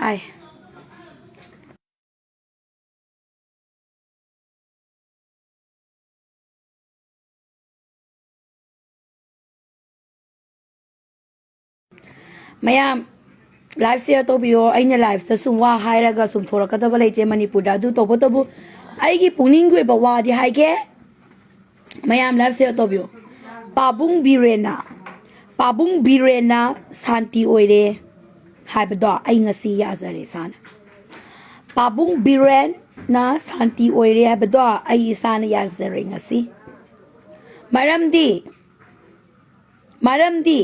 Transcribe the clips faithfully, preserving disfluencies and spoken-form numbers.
ꯑꯥꯏ꯫ ꯃꯌꯥꯝ live share ꯇꯧꯕꯤꯌꯣ꯫ ꯑꯩꯅ live ꯇ ꯁꯨꯝ ꯋꯥ ꯍꯥꯏꯔꯒ ꯁꯨꯝ ꯊꯣꯔꯛꯀꯗꯕ ꯂꯩꯇꯦ ꯃꯅꯤꯄꯨꯔꯗ꯫ ꯑꯗꯨ ꯇꯧꯕꯇꯕꯨ ꯑꯩꯒꯤ ꯄꯨꯛꯅꯤꯡꯒꯤ ꯑꯣꯏꯕ ꯋꯥꯗꯤ ꯍꯥꯏꯒꯦ꯫ ꯃꯌꯥꯝ live share ꯇꯧꯕꯤꯌꯨ꯫ ꯄꯥꯕꯨꯡ ꯕꯤꯔꯦꯟꯅ, ꯄꯥꯕꯨꯡ ꯕꯤꯔꯦꯟꯅ ꯁꯥꯟꯇꯤ ꯑꯣꯏꯔꯦ ꯍꯥꯏꯕꯗꯣ ꯑꯩ ꯉꯁꯤ ꯌꯥꯖꯔꯦ ꯏꯁꯥꯅ꯫ ꯄꯥꯕꯨꯡ ꯕꯤꯔꯦꯟꯅ ꯁꯥꯟꯇꯤ ꯑꯣꯏꯔꯦ ꯍꯥꯏꯕꯗꯣ ꯑꯩ ꯏꯁꯥꯅ ꯌꯥꯖꯔꯦ ꯉꯁꯤ꯫ ꯃꯔꯝꯗꯤ, ꯃꯔꯝꯗꯤ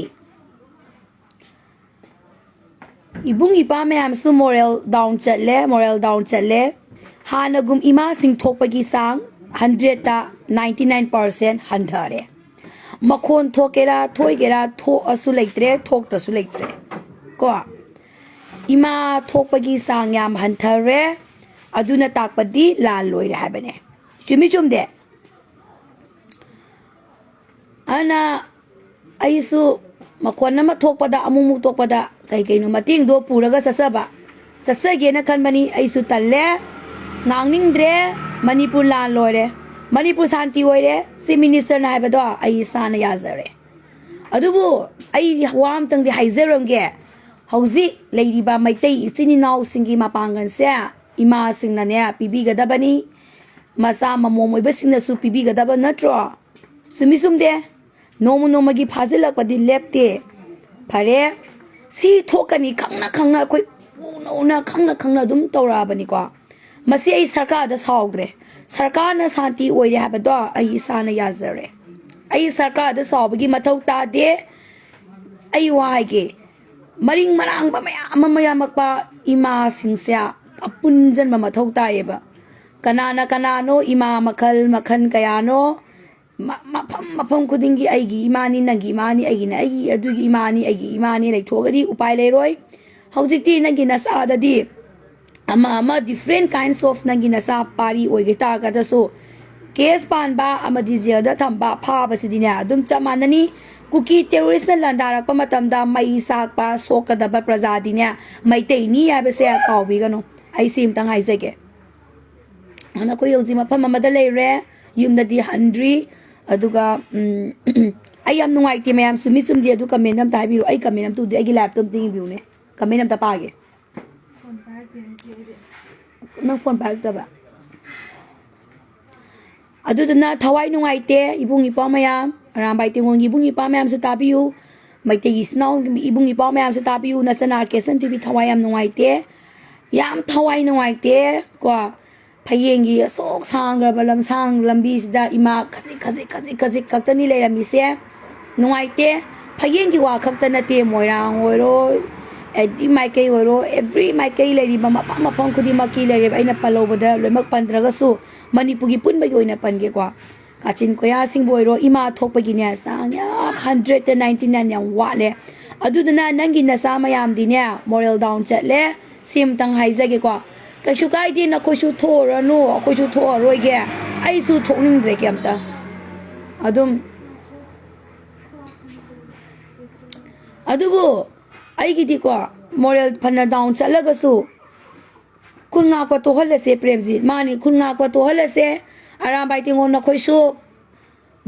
ꯏꯕꯨꯡ ꯏꯄ꯭ꯋꯥ ꯃꯌꯥꯝꯁꯨ moral down ꯆꯠꯂꯦ, moral down ꯆꯠꯂꯦ꯫ ꯍꯥꯟꯅꯒꯨꯝ ꯏꯃꯥꯁꯤꯡ ꯊꯣꯛꯄꯒꯤ ꯆꯥꯡ hundred ꯇ ninety nine percent ꯍꯟꯊꯔꯦ꯫ ꯃꯈꯣꯟ ꯊꯣꯛꯀꯦꯔꯥ ꯊꯣꯛꯏꯒꯦꯔꯥ, ꯊꯣꯛꯑꯁꯨ ꯂꯩꯇ꯭ꯔꯦ, ꯊꯣꯛꯇ꯭ꯔꯁꯨ ꯂꯩꯇ꯭ꯔꯦ꯫ ꯀꯣ? ꯏꯃꯥ ꯊꯣꯛꯄꯒꯤ ꯆꯥꯡ ꯌꯥꯝ ꯍꯟꯊꯔꯦ꯫ ꯑꯗꯨꯅ ꯇꯥꯛꯄꯗꯤ ꯂꯥꯟ ꯂꯣꯏꯔꯦ ꯍꯥꯏꯕꯅꯦ꯫ ꯆꯨꯝꯃꯤ ꯆꯨꯝꯗꯦ? ꯑꯗꯨꯅ ꯑꯩꯁꯨ ꯃꯈꯣꯟ ꯑꯃ ꯊꯣꯛꯄꯗ, ꯑꯃꯨꯛ ꯑꯃꯨꯛ ꯊꯣꯛꯄꯗ ꯀꯩ ꯀꯩꯅꯣ ꯃꯇꯦꯡꯗꯣ ꯄꯨꯔꯒ ꯆꯠꯆꯕ, ꯆꯠꯆꯒꯦꯅ ꯈꯟꯕꯅꯤ꯫ ꯑꯩꯁꯨ ꯇꯜꯂꯦ, ꯉꯥꯡꯅꯤꯡꯗ꯭ꯔꯦ꯫ ꯃꯅꯤꯄꯨꯔ ꯂꯥꯟ ꯂꯣꯏꯔꯦ, ꯃꯅꯤꯄꯨꯔ ꯁꯥꯟꯇꯤ ꯑꯣꯏꯔꯦ꯫ Chief Minister ꯅ ꯍꯥꯏꯕꯗꯣ ꯑꯩ ꯏꯁꯥꯅ ꯌꯥꯖꯔꯦ꯫ ꯑꯗꯨꯕꯨ ꯑꯩ ꯋꯥ ꯑꯃꯇꯪꯗꯤ ꯍꯥꯏꯖꯔꯝꯒꯦ꯫ ꯍꯧꯖꯤꯛ ꯂꯩꯔꯤꯕ ꯃꯩꯇꯩ ꯏꯆꯤꯟ ꯏꯅꯥꯎꯁꯤꯡꯒꯤ ꯃꯄꯥꯡꯒꯜꯁꯦ ꯏꯃꯥꯁꯤꯡꯅꯅꯦ ꯄꯤꯕꯤꯒꯗꯕꯅꯤ, ꯃꯆꯥ ꯃꯃꯣꯝ ꯑꯣꯏꯕꯁꯤꯡꯅꯁꯨ ꯄꯤꯕꯤꯒꯗꯕ ꯅꯠꯇ꯭ꯔꯣ? ꯆꯨꯝꯃꯤ ꯆꯨꯝꯗꯦ? ꯅꯣꯡꯃ ꯅꯣꯡꯃꯒꯤ ꯐꯥꯖꯤꯜꯂꯛꯄꯗꯤ ꯂꯦꯞꯇꯦ꯫ ꯐꯔꯦ, ꯁꯤ ꯊꯣꯛꯀꯅꯤ ꯈꯪꯅ ꯈꯪꯅ, ꯑꯩꯈꯣꯏ ꯎꯅ ꯎꯅ ꯈꯪꯅ ꯈꯪꯅ ꯑꯗꯨꯝ ꯇꯧꯔꯛꯑꯕꯅꯤꯀꯣ꯫ ꯃꯁꯤ ꯑꯩ ꯁꯔꯀꯥꯔꯗ ꯁꯥꯎꯗ꯭ꯔꯦ꯫ ꯁꯔꯀꯥꯔꯅ ꯁꯥꯟꯇꯤ ꯑꯣꯏꯔꯦ ꯍꯥꯏꯕꯗꯣ ꯑꯩ ꯏꯁꯥꯅ ꯌꯥꯖꯔꯦ꯫ ꯑꯩ ꯁꯔꯀꯥꯔꯗ ꯁꯥꯎꯕꯒꯤ ꯃꯊꯧ ꯇꯥꯗꯦ꯫ ꯑꯩ ꯋꯥ ꯍꯥꯏꯒꯦ, ꯃꯔꯤꯡ ꯃꯔꯥꯡꯕ ꯃꯌꯥꯝ ꯑꯃ ꯌꯥꯝꯃꯛꯄ ꯏꯃꯥꯁꯤꯡꯁꯦ ꯑꯄꯨꯟꯁꯤꯟꯕ ꯃꯊꯧ ꯇꯥꯏꯌꯦꯕ꯫ ꯀꯅꯥꯅ ꯀꯅꯥꯅꯣ, ꯏꯃꯥ ꯃꯈꯜ ꯃꯈꯜ ꯀꯌꯥꯅꯣ, ꯃ-, ꯃꯐꯝ ꯃꯐꯝ ꯈꯨꯗꯤꯡꯒꯤ ꯑꯩꯒꯤ ꯏꯃꯥꯅꯤ, ꯅꯪꯒꯤ ꯏꯃꯥꯅꯤ, ꯑꯩꯒꯤꯅ ꯑꯩꯒꯤ, ꯑꯗꯨꯒꯤ ꯏꯃꯥꯅꯤ, ꯑꯩꯒꯤ ꯏꯃꯥꯅꯤ ꯂꯩꯊꯣꯛꯑꯒꯗꯤ ꯎꯄꯥꯏ ꯂꯩꯔꯣꯏ꯫ ꯍꯧꯖꯤꯛꯇꯤ ꯅꯪꯒꯤ ꯅꯆꯥꯗꯗꯤ ꯑꯃ ꯑꯃ different kinds of ꯅꯪꯒꯤ ꯅꯆꯥ ꯄꯥꯔꯤ ꯑꯣꯏꯒꯦ ꯇꯥꯔꯒꯗꯁꯨ, case ꯄꯥꯟꯕ ꯑꯃꯗꯤ ꯖꯦꯜꯗ ꯊꯝꯕ, ꯐꯥꯕꯁꯤꯗꯤꯅꯦ ꯑꯗꯨꯝ ꯆꯞ ꯃꯥꯟꯅꯅꯤ꯫ ꯀꯨꯀꯤ ꯇꯦꯔꯣꯔꯤꯁꯅ ꯂꯥꯟꯗꯥꯔꯛꯄ ꯃꯇꯝꯗ ꯃꯩ ꯆꯥꯛꯄ ꯁꯣꯛꯀꯗꯕ ꯄ꯭ꯔꯖꯥꯗꯤꯅꯦ ꯃꯩꯇꯩꯅꯤ ꯍꯥꯏꯕꯁꯦ ꯀꯥꯎꯕꯤꯒꯅꯨ꯫ ꯑꯩ ꯁꯤ ꯑꯃꯇꯪ ꯍꯥꯏꯖꯒꯦ꯫ ꯑꯗꯨꯅ ꯑꯩꯈꯣꯏ ꯍꯧꯖꯤꯛ ꯃꯐꯝ ꯑꯃꯗ ꯂꯩꯔꯦ, ꯌꯨꯝꯗꯗꯤ ꯍꯟꯗ꯭ꯔꯤ꯫ ꯑꯗꯨꯒ ꯎꯝ, ꯑꯩ ꯌꯥꯝ ꯅꯨꯡꯉꯥꯏꯇꯦ ꯃꯌꯥꯝ, ꯆꯨꯝꯃꯤ ꯆꯨꯝꯗꯦ ꯑꯗꯨ ꯀꯃꯦꯟ ꯑꯝꯇ ꯍꯥꯏꯕꯤꯔꯣ꯫ ꯑꯩ ꯀꯃꯦꯟ ꯑꯝꯇ ꯎꯗꯦ, ꯑꯩꯒꯤ ꯂꯥꯏꯞꯇꯣ ꯑꯝꯇ ꯌꯦꯡꯕꯤꯌꯨꯅꯦ, ꯀꯃꯦꯟ ꯑꯝꯇ ꯄꯥꯒꯦ꯫ ꯅꯪ ꯐꯣꯟ ꯄꯥꯏꯔꯛꯇꯕ? ꯑꯗꯨꯗꯨꯅ ꯊꯋꯥꯏ ꯅꯨꯡꯉꯥꯏꯇꯦ ꯏꯕꯨꯡ ꯏꯄ꯭ꯋꯥ ꯃꯌꯥꯝ, ꯑꯔꯥꯝꯕꯥꯏ ꯇꯦꯡꯒꯣꯟꯒꯤ ꯏꯕꯨꯡ ꯏꯄ꯭ꯋꯥ ꯃꯌꯥꯝꯁꯨ ꯇꯥꯕꯤꯌꯨ, ꯃꯩꯇꯩꯒꯤ ꯏꯆꯤꯟ ꯏꯅꯥꯎ ꯏꯕꯨꯡ ꯏꯄ꯭ꯋꯥ ꯃꯌꯥꯝꯁꯨ ꯇꯥꯕꯤꯌꯨ꯫ ꯅꯆꯅꯥ ꯀꯦꯁꯟ ꯊꯣꯏꯕꯤ ꯊꯋꯥꯏ ꯌꯥꯝ ꯅꯨꯡꯉꯥꯏꯇꯦ, ꯌꯥꯝ ꯊꯋꯥꯏ ꯅꯨꯡꯉꯥꯏꯇꯦ ꯀꯣ꯫ ꯐꯌꯦꯡꯒꯤ ꯑꯁꯣꯛ ꯁꯥꯡꯈ꯭ꯔꯕ ꯂꯝꯁꯥꯡ ꯂꯝꯕꯤꯁꯤꯗ ꯏꯃꯥ ꯈꯖꯤꯛ ꯈꯖꯤꯛ ꯈꯖꯤꯛ ꯈꯖꯤꯛ ꯈꯛꯇꯅꯤ ꯂꯩꯔꯝꯃꯤꯁꯦ꯫ ꯅꯨꯡꯉꯥꯏꯇꯦ꯫ ꯐꯌꯦꯡꯒꯤ ꯋꯥ ꯈꯛꯇ ꯅꯠꯇꯦ, ꯃꯣꯏꯔꯥꯡ ꯑꯣꯏꯔꯣ, ꯑꯦꯗꯤ ꯃꯥꯏꯀꯩ ꯑꯣꯏꯔꯣ, ꯑꯦꯕ꯭ꯔꯤ ꯃꯥꯏꯀꯩ ꯂꯩꯔꯤꯕ ꯃꯐꯝ ꯃꯐꯝ ꯈꯨꯗꯤꯡꯃꯛꯀꯤ ꯂꯩꯔꯤꯕ, ꯑꯩꯅ ꯄꯜꯍꯧꯕꯗ ꯂꯣꯏꯅꯃꯛ ꯄꯟꯗ꯭ꯔꯒꯁꯨ ꯃꯅꯤꯄꯨꯔꯒꯤ ꯄꯨꯟꯕꯒꯤ ꯑꯣꯏꯅ ꯄꯟꯒꯦꯀꯣ꯫ ꯀꯥꯆꯤꯟ ꯀꯣꯌꯥꯁꯤꯡꯕꯨ ꯑꯣꯏꯔꯣ, ꯏꯃꯥ ꯊꯣꯛꯄꯒꯤꯅꯦ ꯆꯥꯡ ꯌꯥꯝ ꯍꯟꯗ꯭ꯔꯦꯠꯇ ꯅꯥꯏꯟꯇꯤ ꯅꯥꯏꯟ ꯌꯥꯝ ꯋꯥꯠꯂꯦ꯫ ꯑꯗꯨꯗꯨꯅ ꯅꯪꯒꯤ ꯅꯆꯥ ꯃꯌꯥꯝꯗꯤꯅꯦ ꯃꯣꯔꯦꯜ ꯗꯥꯎꯟ ꯆꯠꯂꯦ꯫ ꯁꯤ ꯑꯃꯇꯪ ꯍꯥꯏꯖꯒꯦꯀꯣ꯫ ꯀꯩꯁꯨ ꯀꯥꯏꯗꯦ, ꯅꯈꯣꯏꯁꯨ ꯊꯣꯛꯑꯔꯅꯨ, ꯑꯩꯈꯣꯏꯁꯨ ꯊꯣꯛꯑꯔꯣꯏꯒꯦ꯫ ꯑꯩꯁꯨ ꯊꯣꯛꯅꯤꯡꯗ꯭ꯔꯦ ꯀꯩꯝꯇ꯫ ꯑꯗꯨꯝ ꯑꯗꯨꯕꯨ ꯑꯩꯒꯤꯗꯤꯀꯣ, ꯃꯣꯔꯦꯜ ꯐꯅ ꯗꯥꯎꯟ ꯆꯠꯂꯒꯁꯨ ꯈꯨꯟ ꯉꯥꯛꯄ ꯇꯣꯛꯍꯜꯂꯁꯦ ꯄ꯭ꯔꯦꯝꯖꯤꯠ꯫ ꯃꯥꯅꯤ, ꯈꯨꯟ ꯉꯥꯛꯄ ꯇꯣꯛꯍꯜꯂꯁꯦ꯫ ꯑꯔꯥꯝꯕꯥꯏ ꯇꯦꯡꯉꯣꯟ ꯅꯈꯣꯏꯁꯨ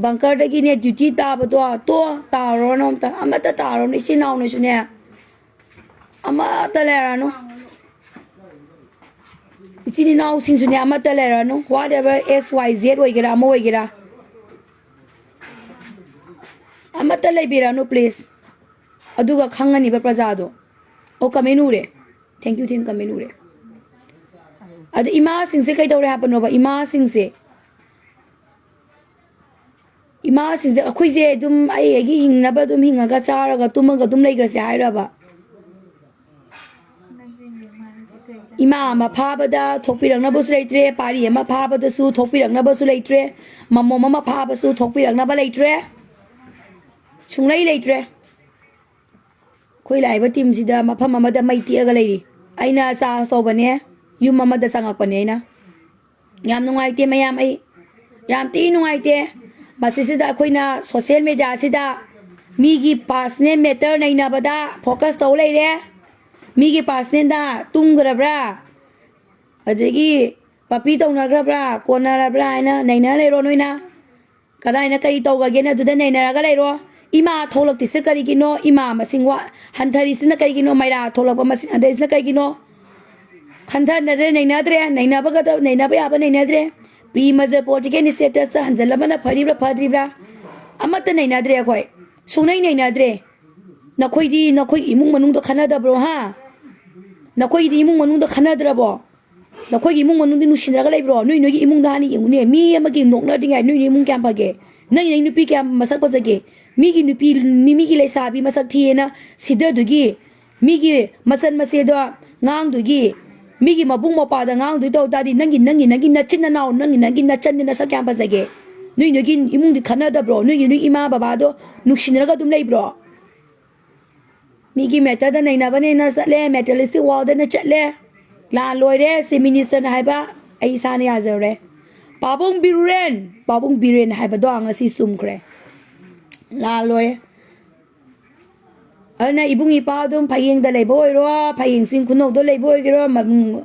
ꯕꯪꯀꯔꯗꯒꯤꯅꯦ ꯗ꯭ꯌꯨꯇꯤ ꯇꯥꯕꯗꯣ ꯇꯣ ꯇꯥꯔꯨꯔꯅꯨ, ꯑꯝꯇ ꯑꯃꯠꯇ ꯇꯥꯔꯨꯔꯅꯨ꯫ ꯏꯆꯤꯟ ꯏꯅꯥꯎꯅꯁꯨꯅꯦ ꯑꯃꯠꯇ ꯂꯩꯔꯅꯨ꯫ ꯏꯆꯤꯟ ꯏꯅꯥꯎꯁꯤꯡꯁꯨꯅꯦ ꯑꯃꯠꯇ ꯂꯩꯔꯅꯨ꯫ Whatever X Y Z ꯑꯣꯏꯒꯦꯔꯥ ꯑꯃ ꯑꯣꯏꯒꯦꯔꯥ, ꯑꯃꯠꯇ ꯂꯩꯕꯤꯔꯅꯨ please꯫ ꯑꯗꯨꯒ ꯈꯪꯉꯅꯤꯕ ꯄ꯭ꯔꯖꯥꯗꯣ꯫ ꯑꯣ, ꯀꯃꯦꯟ ꯎꯔꯦ꯫ Thank you, thank you, ꯀꯃꯦꯟ ꯎꯔꯦ꯫ ꯑꯗꯨ ꯏꯃꯥꯁꯤꯡꯁꯦ ꯀꯩꯗꯧꯔꯦ ꯍꯥꯏꯕꯅꯣꯕ? ꯏꯃꯥꯁꯤꯡꯁꯦ, ꯏꯃꯥꯁꯤꯡꯁꯦ ꯑꯩꯈꯣꯏꯁꯦ ꯑꯗꯨꯝ ꯑꯩ ꯑꯩꯒꯤ ꯍꯤꯡꯅꯕ ꯑꯗꯨꯝ ꯍꯤꯡꯉꯒ ꯆꯥꯔꯒ ꯇꯨꯝꯃꯒ ꯑꯗꯨꯝ ꯂꯩꯈ꯭ꯔꯁꯦ ꯍꯥꯏꯔꯕ? ꯏꯃꯥ ꯑꯃ ꯐꯥꯕꯗ ꯊꯣꯛꯄꯤꯔꯛꯅꯕꯁꯨ ꯂꯩꯇ꯭ꯔꯦ, ꯄꯥꯔꯤ ꯑꯃ ꯐꯥꯕꯗꯁꯨ ꯊꯣꯛꯄꯤꯔꯛꯅꯕꯁꯨ ꯂꯩꯇ꯭ꯔꯦ, ꯃꯃꯣꯝ ꯑꯃ ꯐꯥꯕꯁꯨ ꯊꯣꯛꯄꯤꯔꯛꯅꯕ ꯂꯩꯇ꯭ꯔꯦ, ꯁꯨꯡꯂꯩ ꯂꯩꯇ꯭ꯔꯦ꯫ ꯑꯩꯈꯣꯏ ꯂꯥꯛꯏꯕ ꯇꯤꯝꯁꯤꯗ ꯃꯐꯝ ꯑꯃꯗ ꯃꯩ ꯇꯤꯛꯑꯒ ꯂꯩꯔꯤ꯫ ꯑꯩꯅ ꯆꯥꯔꯖ ꯇꯧꯕꯅꯦ, ꯌꯨꯝ ꯑꯃꯗ ꯆꯪꯉꯛꯄꯅꯦ ꯑꯩꯅ꯫ ꯌꯥꯝ ꯅꯨꯡꯉꯥꯏꯇꯦ ꯃꯌꯥꯝ, ꯑꯩ ꯌꯥꯝ ꯊꯤ ꯅꯨꯡꯉꯥꯏꯇꯦ꯫ ꯃꯁꯤꯁꯤꯗ ꯑꯩꯈꯣꯏꯅ ꯁꯣꯁꯤꯌꯦꯜ ꯃꯦꯗꯤꯌꯥꯁꯤꯗ ꯃꯤꯒꯤ ꯄꯥꯔꯁꯅꯦꯜ ꯃꯦꯇꯔ ꯅꯩꯅꯕꯗ ꯐꯣꯀꯁ ꯇꯧ ꯂꯩꯔꯦ꯫ ꯃꯤꯒꯤ ꯄꯥꯔꯁꯅꯦꯜꯗ ꯇꯨꯝꯈ꯭ꯔꯕ꯭ꯔꯥ, ꯑꯗꯒꯤ ꯄꯥꯄꯤ ꯇꯧꯅꯈ꯭ꯔꯕ꯭ꯔꯥ, ꯀꯣꯟꯅꯔꯕ꯭ꯔꯥ ꯍꯥꯏꯅ ꯅꯩꯅ ꯂꯩꯔꯣ ꯅꯣꯏꯅ꯫ ꯀꯗꯥꯏꯅ ꯀꯔꯤ ꯇꯧꯈ꯭ꯔꯒꯦꯅ ꯑꯗꯨꯗ ꯅꯩꯅꯔꯒ ꯂꯩꯔꯣ꯫ ꯏꯃꯥ ꯊꯣꯛꯂꯛꯇ꯭ꯔꯤꯁꯦ ꯀꯔꯤꯒꯤꯅꯣ? ꯏꯃꯥ ꯃꯁꯤꯡ ꯋꯥ-, ꯍꯟꯊꯔꯤꯁꯤꯅ ꯀꯔꯤꯒꯤꯅꯣ? ꯃꯩꯔꯥ ꯊꯣꯛꯂꯛꯄ ꯃꯁꯤꯡ ꯍꯟꯊꯔꯤꯁꯤꯅ ꯀꯔꯤꯒꯤꯅꯣ? ꯈꯟꯊꯅꯗ꯭ꯔꯦ, ꯅꯩꯅꯗ꯭ꯔꯦ, ꯅꯩꯅꯕꯒꯗ-, ꯅꯩꯅꯕ ꯌꯥꯕ ꯅꯩꯅꯗ꯭ꯔꯦ꯫ Pre ꯃꯖꯔ political ꯁ꯭ꯇꯦꯇꯁꯇ ꯍꯟꯖꯜꯂꯕꯅ ꯐꯔꯤꯕ꯭ꯔꯥ ꯐꯗ꯭ꯔꯤꯕ꯭ꯔꯥ? ꯑꯃꯠꯇ ꯅꯩꯅꯗ꯭ꯔꯦ ꯑꯩꯈꯣꯏ꯫ ꯁꯨꯡꯅꯩ ꯅꯩꯅꯗ꯭ꯔꯦ꯫ ꯅꯈꯣꯏꯗꯤ ꯅꯈꯣꯏ ꯏꯃꯨꯡ ꯃꯅꯨꯡꯗ ꯈꯟꯅꯗꯕ꯭ꯔꯣ, ꯍꯥ? ꯅꯈꯣꯏꯒꯤꯗꯤ ꯏꯃꯨꯡ ꯃꯅꯨꯡꯗ ꯈꯟꯅꯗ꯭ꯔꯕꯣ? ꯅꯈꯣꯏꯒꯤ ꯏꯃꯨꯡ ꯃꯅꯨꯡꯗꯤ ꯅꯨꯡꯁꯤꯅꯔꯒ ꯂꯩꯕ꯭ꯔꯣ? ꯅꯣꯏ ꯅꯣꯏꯒꯤ ꯏꯃꯨꯡꯗ ꯍꯥꯟꯅ ꯌꯦꯡꯉꯨꯅꯦ꯫ ꯃꯤ ꯑꯃꯒꯤ ꯅꯣꯛꯅꯗ꯭ꯔꯤꯉꯩ ꯅꯣꯏ ꯅꯣꯏ ꯏꯃꯨꯡ ꯀꯌꯥꯝ ꯐꯒꯦ? ꯅꯪ ꯅꯪ ꯅꯨꯄꯤ ꯀꯌꯥꯝ ꯃꯁꯛ ꯐꯖꯒꯦ? ꯃꯤꯒꯤ ꯅꯨꯄꯤ, ꯃꯤ-, ꯃꯤꯒꯤ ꯂꯩꯁꯥꯕꯤ ꯃꯁꯛ ꯊꯤꯌꯦꯅ ꯁꯤꯗꯗꯨꯒꯤ, ꯃꯤꯒꯤ ꯃꯆꯟ ꯃꯆꯦꯗꯣ ꯉꯥꯡꯗꯨꯒꯤ, ꯃꯤꯒꯤ ꯃꯕꯨꯡ ꯃꯧꯄ꯭ꯋꯥꯗ ꯉꯥꯡꯗꯨꯒꯤ ꯇꯧ ꯇꯥꯔꯗꯤ ꯅꯪꯒꯤ, ꯅꯪꯒꯤ, ꯅꯪꯒꯤ ꯅꯆꯤꯟ ꯅꯅꯥꯎ, ꯅꯪꯒꯤ, ꯅꯪꯒꯤ ꯅꯆꯟꯗꯤ ꯅꯁꯛ ꯀꯌꯥꯝ ꯐꯖꯒꯦ? ꯅꯣꯏ ꯅꯣꯏꯒꯤ ꯏꯃꯨꯡꯗꯤ ꯈꯟꯅꯗꯕ꯭ꯔꯣ? ꯅꯣꯏꯒꯤ ꯅꯣꯏ ꯏꯃꯥ ꯕꯕꯥꯗꯣ ꯅꯨꯡꯁꯤꯅꯔꯒ ꯑꯗꯨꯝ ꯂꯩꯕ꯭ꯔꯣ? ꯃꯤꯒꯤ ꯃꯦꯇꯔꯗ ꯅꯩꯅꯕꯅꯦꯅ ꯆꯠꯂꯦ, ꯃꯦꯇꯔꯤꯌꯦꯂꯤꯁꯇꯤꯛ ꯋꯥꯔꯜꯗꯅ ꯆꯠꯂꯦ꯫ ꯂꯥꯟ ꯂꯣꯏꯔꯦ, ꯆꯤꯐ ꯃꯤꯅꯤꯁꯇꯔꯅ ꯍꯥꯏꯕ ꯑꯩ ꯏꯁꯥꯅ ꯌꯥꯖꯔꯦ꯫ ꯄꯥꯕꯨꯡ ꯕꯤꯔꯨꯔꯦꯟ, ꯄꯥꯕꯨꯡ ꯕꯤꯔꯦꯟ ꯍꯥꯏꯕꯗꯣ ꯉꯁꯤ ꯆꯨꯝꯈ꯭ꯔꯦ꯫ ꯂꯥꯟ ꯂꯣꯏꯔꯦ꯫ ꯑꯗꯨꯅ ꯏꯕꯨꯡ ꯏꯄꯥ ꯑꯗꯨꯝ ꯐꯌꯦꯡꯗ ꯂꯩꯕ ꯑꯣꯏꯔꯣ, ꯐꯌꯦꯡ ꯆꯤꯡ ꯈꯨꯅꯧꯗ ꯂꯩꯕ ꯑꯣꯏꯒꯦꯔꯣ, ꯃꯅꯨꯡ-,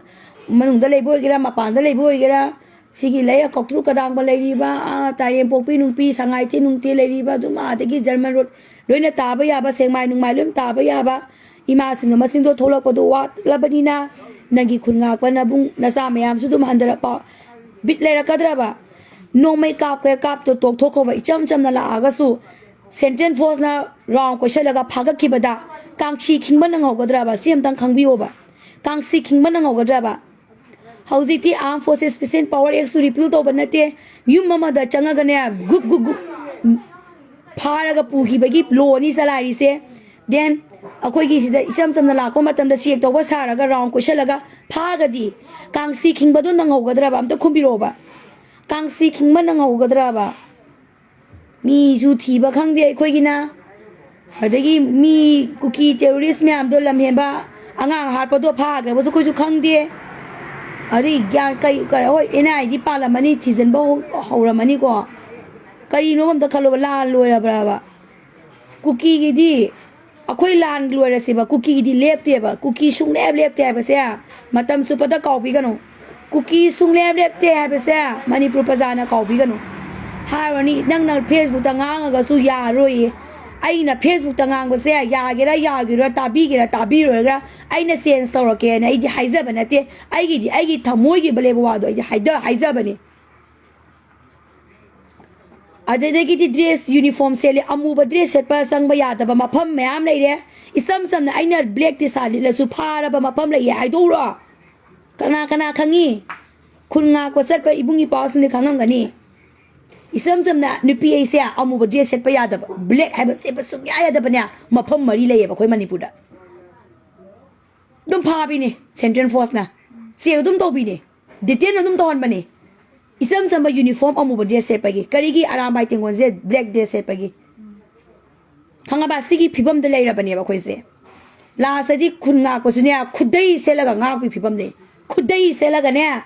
ꯃꯅꯨꯡꯗ ꯂꯩꯕ ꯑꯣꯏꯒꯦꯔꯥ, ꯃꯄꯥꯟꯗ ꯂꯩꯕ ꯑꯣꯏꯒꯦꯔꯥ, ꯁꯤꯒꯤ ꯂꯩꯔꯛ ꯀꯧꯇ꯭ꯔꯨ ꯀꯗꯥꯡꯕ ꯂꯩꯔꯤꯕ, ꯑꯥ, ꯇꯥꯏꯔꯦꯝꯄꯣꯛꯄꯤ ꯅꯨꯡꯄꯤ, ꯁꯉꯥꯏꯊꯦꯟ ꯅꯨꯡꯇꯤ ꯂꯩꯔꯤꯕ, ꯑꯗꯨꯝ ꯑꯥꯗꯒꯤ ꯖꯔꯃꯟ ꯔꯣꯗ ꯂꯣꯏꯅ ꯇꯥꯕ ꯌꯥꯕ, ꯁꯦꯛꯃꯥꯏ ꯅꯨꯡꯃꯥꯏ ꯂꯣꯏꯅ ꯇꯥꯕ ꯌꯥꯕ, ꯏꯃꯥꯁꯤꯡꯗꯣ ꯃꯁꯤꯡꯗꯣ ꯊꯣꯛꯂꯛꯄꯗꯣ ꯋꯥꯠꯂꯕꯅꯤꯅ, ꯅꯪꯒꯤ ꯈꯨꯟ ꯉꯥꯛꯄ ꯅꯕꯨꯡ ꯅꯆꯥ ꯃꯌꯥꯝꯁꯨ ꯑꯗꯨꯝ ꯍꯟꯊꯔꯛꯄ ꯕꯤꯠ ꯂꯩꯔꯛꯀꯗ꯭ꯔꯕ? ꯅꯣꯡꯃꯩ ꯀꯥꯞꯀꯦ ꯀꯥꯞꯇꯣ ꯇꯣꯛꯊꯣꯛꯈꯣꯕ, ꯏꯆꯝ ꯆꯝꯅ ꯂꯥꯛꯑꯒꯁꯨ ꯁꯦꯟꯇ꯭ꯔꯦꯜ ꯐꯣꯔꯁꯅ ꯔꯥꯎꯟ ꯀꯣꯏꯁꯜꯂꯒ ꯐꯥꯒꯠꯈꯤꯕꯗ ꯀꯥꯡꯁꯤ ꯈꯤꯡꯕ ꯅꯪꯍꯧꯒꯗ꯭ꯔꯕ? ꯁꯤ ꯑꯝꯇꯪ ꯈꯪꯕꯤꯌꯣꯕ꯫ ꯀꯥꯡꯁꯤ ꯈꯤꯡꯕ ꯅꯪꯍꯧꯒꯗ꯭ꯔꯕ? ꯍꯧꯖꯤꯛꯇꯤ ꯑꯥꯔꯝ ꯐꯣꯔꯁꯦꯁ ꯁ꯭ꯄꯦꯁꯤꯌꯦꯜ ꯄꯋꯥꯔ ꯑꯦꯛꯁꯁꯨ ꯔꯤꯄꯤꯜ ꯇꯧꯕ ꯅꯠꯇꯦ꯫ ꯌꯨꯝ ꯑꯃꯗ ꯆꯪꯉꯒꯅꯦ, ꯒꯨꯞ ꯒꯨꯞ ꯒꯨꯞ ꯐꯥꯔꯒ ꯄꯨꯈꯤꯕꯒꯤ ꯂꯣꯅꯤ ꯆꯂꯥꯏꯔꯤꯁꯦ꯫ ꯗꯦꯟ ꯑꯩꯈꯣꯏꯒꯤ ꯁꯤꯗ ꯏꯆꯝ ꯆꯝꯅ ꯂꯥꯛꯄ ꯃꯇꯝꯗ ꯆꯦꯛ ꯇꯧꯕ ꯁꯥꯔꯒ ꯔꯥꯎꯟ ꯀꯣꯏꯁꯜꯂꯒ ꯐꯥꯔꯒꯗꯤ ꯀꯥꯡꯁꯤ ꯈꯤꯡꯕꯗꯣ ꯅꯪꯍꯧꯒꯗ꯭ꯔꯕ? ꯑꯝꯇ ꯈꯨꯝꯕꯤꯔꯛꯑꯣꯕ꯫ ꯀꯥꯡꯁꯤ ꯈꯤꯡꯕ ꯅꯪꯍꯧꯒꯗ꯭ꯔꯕ? ꯃꯤꯁꯨ ꯊꯤꯕ ꯈꯪꯗꯦ ꯑꯩꯈꯣꯏꯒꯤꯅ꯫ ꯑꯗꯒꯤ ꯃꯤ ꯀꯨꯀꯤ ꯇꯦꯔꯣꯔꯤꯁ ꯃꯌꯥꯝꯗꯣ ꯂꯝꯍꯦꯟꯕ ꯑꯉꯥꯡ ꯍꯥꯠꯄꯗꯣ ꯐꯥꯈ꯭ꯔꯕꯁꯨ ꯑꯩꯈꯣꯏꯁꯨ ꯈꯪꯗꯦ꯫ ꯑꯗꯩ ꯒ꯭ꯌꯥꯟ ꯀꯩ, ꯀꯩ, ꯍꯣꯏ, ꯑꯦꯟ ꯑꯥꯏ ꯗꯤ ꯄꯥꯜꯂꯝꯃꯅꯤ, ꯊꯤꯖꯤꯟꯕ ꯍꯧ-, ꯍꯧꯔꯝꯃꯅꯤꯀꯣ꯫ ꯀꯔꯤꯅꯣꯕ ꯑꯝꯇ ꯈꯜꯂꯣꯕ, ꯂꯥꯟ ꯂꯣꯏꯔꯕ꯭ꯔꯕ? ꯀꯨꯀꯤꯒꯤꯗꯤ ꯑꯩꯈꯣꯏ ꯂꯥꯟ ꯂꯣꯏꯔꯁꯦꯕ, ꯀꯨꯀꯤꯒꯤꯗꯤ ꯂꯦꯞꯇꯦꯕ, ꯀꯨꯀꯤ ꯁꯨꯡꯂꯦꯞ ꯂꯦꯞꯇꯦ ꯍꯥꯏꯕꯁꯦ ꯃꯇꯝ ꯆꯨꯞꯄꯗ ꯀꯥꯎꯕꯤꯒꯅꯨ꯫ ꯀꯨꯀꯤ ꯁꯨꯡꯂꯦꯞ ꯂꯦꯞꯇꯦ ꯍꯥꯏꯕꯁꯦ ꯃꯅꯤꯄꯨꯔ ꯄ꯭ꯔꯖꯥꯅ ꯀꯥꯎꯕꯤꯒꯅꯨ꯫ ꯍꯥꯏꯔꯨꯔꯅꯤ, ꯅꯪꯅ ꯐꯦꯁꯕꯨꯛꯇ ꯉꯥꯡꯉꯒꯁꯨ ꯌꯥꯔꯣꯏꯌꯦ꯫ ꯑꯩꯅ ꯐꯦꯁꯕꯨꯛꯇ ꯉꯥꯡꯕꯁꯦ ꯌꯥꯒꯦꯔꯥ ꯌꯥꯒꯤꯔꯣꯏꯔꯥ, ꯇꯥꯕꯤꯒꯦꯔꯥ ꯇꯥꯕꯤꯔꯣꯏꯒꯦꯔꯥ, ꯑꯩꯅ ꯆꯦꯟꯖ ꯇꯧꯔꯛꯀꯦꯅ ꯑꯩꯗꯤ ꯍꯥꯏꯖꯕ ꯅꯠꯇꯦ꯫ ꯑꯩꯒꯤꯗꯤ ꯑꯩꯒꯤ ꯊꯃꯣꯏꯒꯤ ꯂꯩꯕ ꯋꯥꯗꯣ ꯑꯩꯗꯤ ꯍꯥꯏꯖ ꯍꯥꯏꯖꯕꯅꯤ꯫ ꯑꯗꯨꯗꯒꯤꯗꯤ ꯗ꯭ꯔꯦꯁ ꯌꯨꯅꯤꯐꯣꯔꯝ ꯁꯦꯠꯂꯦ, ꯑꯃꯨꯕ ꯗ꯭ꯔꯦꯁ ꯁꯦꯠꯄ ꯆꯪꯕ ꯌꯥꯗꯕ ꯃꯐꯝ ꯃꯌꯥꯝ ꯂꯩꯔꯦ꯫ ꯏꯆꯝ ꯆꯝꯅ ꯑꯩꯅ ꯕ꯭ꯂꯦꯛ ꯇꯤ ꯁꯥꯔꯠ ꯂꯤꯠꯂꯁꯨ ꯐꯥꯔꯕ ꯃꯐꯝ ꯂꯩꯌꯦ ꯍꯥꯏꯗꯣꯛꯎꯔꯣ꯫ ꯀꯅꯥ ꯀꯅꯥ ꯈꯪꯉꯤ? ꯈꯨꯟ ꯉꯥꯛꯄ ꯆꯠꯄ ꯏꯕꯨꯡ ꯏꯄ꯭ꯋꯥꯁꯤꯡꯗꯤ ꯈꯪꯉꯝꯒꯅꯤ꯫ ꯏꯆꯝ ꯆꯝꯅ ꯅꯨꯄꯤ ꯑꯩꯁꯦ ꯑꯃꯨꯕ ꯗ꯭ꯔꯦꯁ ꯁꯦꯠꯄ ꯌꯥꯗꯕ, ꯕ꯭ꯂꯦꯛ ꯍꯥꯏꯕ ꯁꯦꯠꯄ ꯁꯨꯡꯌꯥ ꯌꯥꯗꯕꯅꯦ ꯃꯐꯝ ꯃꯔꯤ ꯂꯩꯌꯦꯕ ꯑꯩꯈꯣꯏ ꯃꯅꯤꯄꯨꯔꯗ꯫ ꯑꯗꯨꯝ ꯐꯥꯕꯤꯅꯦ ꯁꯦꯟꯇ꯭ꯔꯦꯜ ꯐꯣꯔꯁꯅ, ꯆꯦꯛ ꯑꯗꯨꯝ ꯇꯧꯕꯤꯅꯦ, ꯗꯤꯇꯦꯟ ꯑꯗꯨꯝ ꯇꯧꯍꯟꯕꯅꯦ꯫ ꯏꯆꯝ ꯆꯝꯕ ꯌꯨꯅꯤꯐꯣꯔꯝ ꯑꯃꯨꯕ ꯗ꯭ꯔꯦꯁ ꯁꯦꯠꯄꯒꯤ, ꯀꯔꯤꯒꯤ ꯑꯔꯥꯝꯕꯥꯏ ꯇꯦꯡꯒꯣꯜꯁꯦ ꯕ꯭ꯂꯦꯛ ꯗ꯭ꯔꯦꯁ ꯁꯦꯠꯄꯒꯤ? ꯈꯪꯉꯕ? ꯁꯤꯒꯤ ꯐꯤꯕꯝꯗ ꯂꯩꯔꯕꯅꯦꯕ ꯑꯩꯈꯣꯏꯁꯦ꯫ ꯂꯥꯁꯇꯗꯤ ꯈꯨꯟ ꯉꯥꯛꯄꯁꯨꯅꯦ, ꯈꯨꯗꯩ ꯁꯦꯠꯂꯒ ꯉꯥꯛꯄꯒꯤ ꯐꯤꯕꯝꯅꯦ꯫ ꯈꯨꯗꯩ ꯁꯦꯠꯂꯒꯅꯦ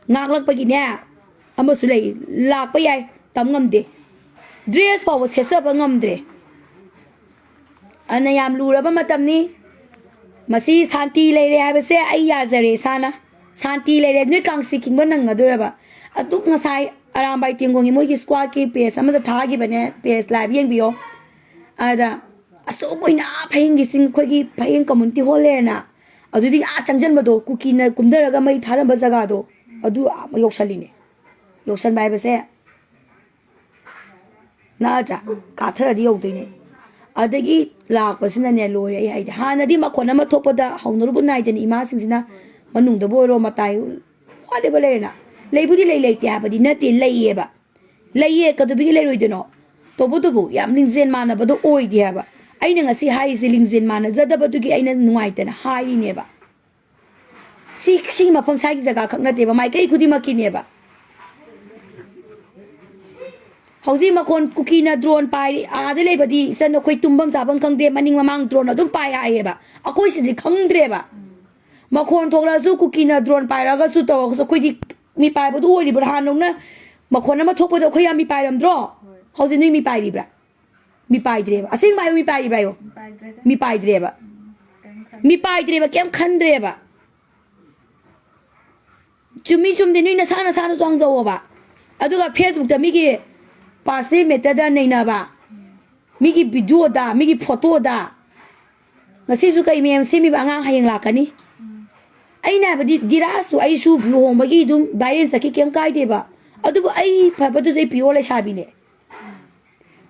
ꯉꯥꯛꯂꯛꯄꯒꯤꯅꯦ ꯑꯃꯁꯨ ꯂꯩ, ꯂꯥꯛꯄ ꯌꯥꯏ, ꯇꯝ ꯉꯝꯗꯦ꯫ ꯗ꯭ꯔꯦꯁ ꯐꯥꯎꯕ ꯁꯦꯠꯆꯕ ꯉꯝꯗ꯭ꯔꯦ꯫ ꯑꯗꯨꯅ ꯌꯥꯝ ꯂꯨꯔꯕ ꯃꯇꯝꯅꯤ꯫ ꯃꯁꯤ ꯁꯥꯟꯇꯤ ꯂꯩꯔꯦ ꯍꯥꯏꯕꯁꯦ ꯑꯩ ꯌꯥꯖꯔꯦ ꯏꯁꯥꯅ꯫ ꯁꯥꯟꯇꯤ ꯂꯩꯔꯦ꯫ ꯅꯣꯏ ꯀꯥꯡꯁꯤ ꯈꯤꯡꯕ ꯅꯪꯒꯗꯣꯏꯔꯕ? ꯑꯗꯨꯛ ꯉꯁꯥꯏ ꯑꯔꯥꯝꯕꯥꯏ ꯇꯦꯡꯒꯣꯡꯒꯤ ꯃꯣꯏꯒꯤ ꯁ꯭ꯀ꯭ꯋꯥꯠꯀꯤ ꯄꯦꯖ ꯑꯃꯗ ꯊꯥꯈꯤꯕꯅꯦ, ꯄꯦꯖ ꯂꯥꯏꯚ ꯌꯦꯡꯕꯤꯌꯣ꯫ ꯑꯗ ꯑꯁꯨꯛ ꯀꯨꯏꯅ ꯑꯥ ꯐꯌꯦꯡꯒꯤ ꯆꯤꯡ, ꯑꯩꯈꯣꯏꯒꯤ ꯐꯌꯦꯡ ꯀꯝꯃꯨꯅꯤꯇꯤ ꯍꯣꯜ ꯂꯩꯔꯦꯅ, ꯑꯗꯨꯗꯤ ꯑꯥ ꯆꯪꯁꯤꯟꯕꯗꯣ, ꯀꯨꯀꯤꯅ ꯀꯨꯝꯊꯔꯒ ꯃꯩ ꯊꯥꯔꯝꯕ ꯖꯒꯥꯗꯣ, ꯑꯗꯨ ꯑꯥ ꯌꯧꯁꯜꯂꯤꯅꯦ꯫ ꯌꯧꯁꯟꯕ ꯍꯥꯏꯕꯁꯦ ꯅꯠꯇ꯭ꯔꯥ? ꯀꯥꯞꯊꯔꯗꯤ ꯌꯧꯗꯣꯏꯅꯦ꯫ ꯑꯗꯒꯤ ꯂꯥꯛꯄꯁꯤꯅꯅꯦ ꯂꯣꯏꯔꯦ꯫ ꯑꯩ ꯍꯥꯏꯗꯤ ꯍꯥꯟꯅꯗꯤ ꯃꯈꯣꯟ ꯑꯃ ꯊꯣꯛꯄꯗ ꯍꯧꯅꯔꯨꯕ ꯅꯥꯏꯗꯅ ꯏꯃꯥꯁꯤꯡꯁꯤꯅ ꯃꯅꯨꯡꯗꯕꯨ ꯑꯣꯏꯔꯣ ꯃꯇꯥꯏ ꯋꯥꯠꯂꯤꯕ ꯂꯩꯔꯦꯅ꯫ ꯂꯩꯕꯨꯗꯤ ꯂꯩ, ꯂꯩꯇꯦ ꯍꯥꯏꯕꯗꯤ ꯅꯠꯇꯦ, ꯂꯩꯌꯦꯕ꯫ ꯂꯩꯌꯦ, ꯀꯩꯗꯧꯕꯒꯤ ꯂꯩꯔꯣꯏꯗꯣꯏꯅꯣ? ꯇꯧꯕꯇꯕꯨ ꯌꯥꯝ ꯂꯤꯡꯖꯦꯜ ꯃꯥꯟꯅꯕꯗꯣ ꯑꯣꯏꯗꯦ ꯍꯥꯏꯕ꯫ ꯑꯩꯅ ꯉꯁꯤ ꯍꯥꯏꯔꯤꯁꯦ ꯂꯤꯡꯖꯦꯜ ꯃꯥꯟꯅꯖꯗꯕꯗꯨꯒꯤ ꯑꯩꯅ ꯅꯨꯡꯉꯥꯏꯇꯅ ꯍꯥꯏꯔꯤꯅꯦꯕ꯫ ꯁꯤ, ꯁꯤꯒꯤ ꯃꯐꯝ ꯁ꯭ꯋꯥꯏꯒꯤ ꯖꯒꯥ ꯈꯛ ꯅꯠꯇꯦꯕ, ꯃꯥꯏꯀꯩ ꯈꯨꯗꯤꯡꯃꯛꯀꯤꯅꯦꯕ꯫ ꯍꯧꯖꯤꯛ ꯃꯈꯣꯟ ꯀꯨꯀꯤꯅ ꯗ꯭ꯔꯣꯟ ꯄꯥꯏꯔꯤ, ꯑꯥꯗ ꯂꯩꯕꯗꯤ ꯏꯆꯟ ꯑꯩꯈꯣꯏ ꯇꯨꯝꯐꯝ ꯆꯥꯐꯝ ꯈꯪꯗꯦ, ꯃꯅꯤꯡ ꯃꯃꯥꯡ ꯗ꯭ꯔꯣꯟ ꯑꯗꯨꯝ ꯄꯥꯏ ꯍꯥꯏꯌꯦꯕ꯫ ꯑꯩꯈꯣꯏ ꯁꯤꯗꯤ ꯈꯪꯗ꯭ꯔꯦꯕ꯫ ꯃꯈꯣꯟ ꯊꯣꯛꯂꯛꯑꯁꯨ, ꯀꯨꯀꯤꯅ ꯗ꯭ꯔꯣꯟ ꯄꯥꯏꯔꯛꯑꯒꯁꯨ ꯇꯧꯔꯒꯁꯨ ꯑꯩꯈꯣꯏꯗꯤ ꯃꯤꯄꯥꯏꯕꯗꯨ ꯑꯣꯏꯔꯤꯕ꯭ꯔꯥ? ꯍꯥꯟꯅꯧꯅ ꯃꯈꯣꯟ ꯑꯃ ꯊꯣꯛꯄꯗ ꯑꯩꯈꯣꯏ ꯌꯥꯝ ꯃꯤꯄꯥꯏꯔꯝꯗ꯭ꯔꯣ? ꯍꯧꯖꯤꯛ ꯅꯣꯏ ꯃꯤꯄꯥꯏꯔꯤꯕ꯭ꯔꯥ? ꯃꯤ ꯄꯥꯏꯗ꯭ꯔꯦꯕ꯫ ꯑꯁꯦꯡꯕ ꯍꯥꯏꯌꯨ, ꯃꯤ ꯄꯥꯏꯔꯤꯕ ꯍꯥꯏꯌꯨ꯫ ꯃꯤ ꯄꯥꯏꯗ꯭ꯔꯦꯕ꯫ ꯃꯤ ꯄꯥꯏꯗ꯭ꯔꯦꯕ, ꯀꯩꯝ ꯈꯟꯗ꯭ꯔꯦꯕ꯫ ꯆꯨꯝꯃꯤ ꯆꯨꯝꯗꯦ ꯅꯣꯏ ꯅꯁꯥ ꯅꯁꯥꯅꯁꯨ ꯍꯪꯖꯧꯑꯣꯕ꯫ ꯑꯗꯨꯒ Facebook ꯇ ꯃꯤꯒꯤ personal matter ꯗ ꯅꯩꯅꯕ, ꯃꯤꯒꯤ video ꯗ, ꯃꯤꯒꯤ photo ꯗ꯫ ꯉꯁꯤꯁꯨ ꯀꯩ ꯃꯌꯥꯝ ꯁꯦꯝꯃꯤꯕ ꯑꯉꯥꯡ ꯍꯌꯦꯡ ꯂꯥꯛꯀꯅꯤ꯫ ꯑꯩꯅ ꯍꯥꯏꯕꯗꯤ ꯙꯤꯔꯥꯖꯁꯨ ꯑꯩꯁꯨ ꯂꯨꯍꯣꯡꯕꯒꯤ ꯑꯗꯨꯝ viral ꯆꯠꯈꯤ, ꯀꯩꯝ ꯀꯥꯏꯗꯦꯕ꯫ ꯑꯗꯨꯕꯨ ꯑꯩ ꯐꯕꯗꯨꯁꯨ ꯑꯩ pure ꯂꯩꯁꯥꯕꯤꯅꯦ꯫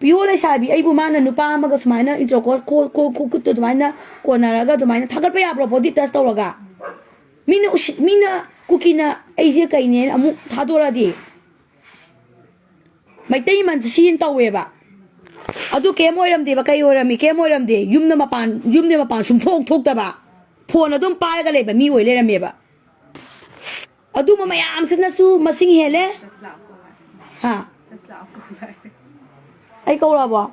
Pure ꯂꯩꯁꯥꯕꯤ ꯑꯩꯕꯨ ꯃꯥꯅ ꯅꯨꯄꯥ ꯑꯃꯒ ꯁꯨꯃꯥꯏꯅ intercourse ꯈꯣ-, ꯈꯣ-, ꯈꯣ-, ꯈꯨꯠꯇ ꯑꯗꯨꯃꯥꯏꯅ ꯀꯣꯟꯅꯔꯒ ꯑꯗꯨꯃꯥꯏꯅ ꯊꯥꯒꯠꯄ ꯌꯥꯕ꯭ꯔꯣ body touch ꯇꯧꯔꯒ? ꯃꯤꯅ ꯎꯁꯤꯠ-, ꯃꯤꯅ ꯀꯨꯀꯤꯅ ꯑꯩꯁꯦ ꯀꯩꯅꯦꯅ ꯑꯃꯨꯛ ꯊꯥꯗꯣꯔꯛꯑꯗꯤ? ꯃꯩꯇꯩ ꯃꯟꯁꯦ ꯁꯤꯅ ꯇꯧꯋꯦꯕ꯫ ꯑꯗꯨ ꯀꯩꯝ ꯑꯣꯏꯔꯝꯗꯦꯕ꯫ ꯀꯩ ꯑꯣꯏꯔꯝꯃꯤ? ꯀꯩꯝ ꯑꯣꯏꯔꯝꯗꯦ꯫ ꯌꯨꯝꯗ ꯃꯄꯥꯟ, ꯌꯨꯝꯗ ꯃꯄꯥꯟ ꯁꯨꯡꯊꯣꯛ ꯊꯣꯛꯇꯕ꯫ Phone ꯑꯗꯨꯝ ꯄꯥꯏꯔꯒ ꯂꯩꯕ ꯃꯤ ꯑꯣꯏ ꯂꯩꯔꯝꯃꯦꯕ꯫ ꯑꯗꯨꯝꯕ ꯃꯌꯥꯝꯁꯤꯅꯁꯨ ꯃꯁꯤꯡ ꯍꯦꯜꯂꯦ꯫ ꯍꯥ? ꯑꯩ ꯀꯧꯔꯛꯑꯕꯣ?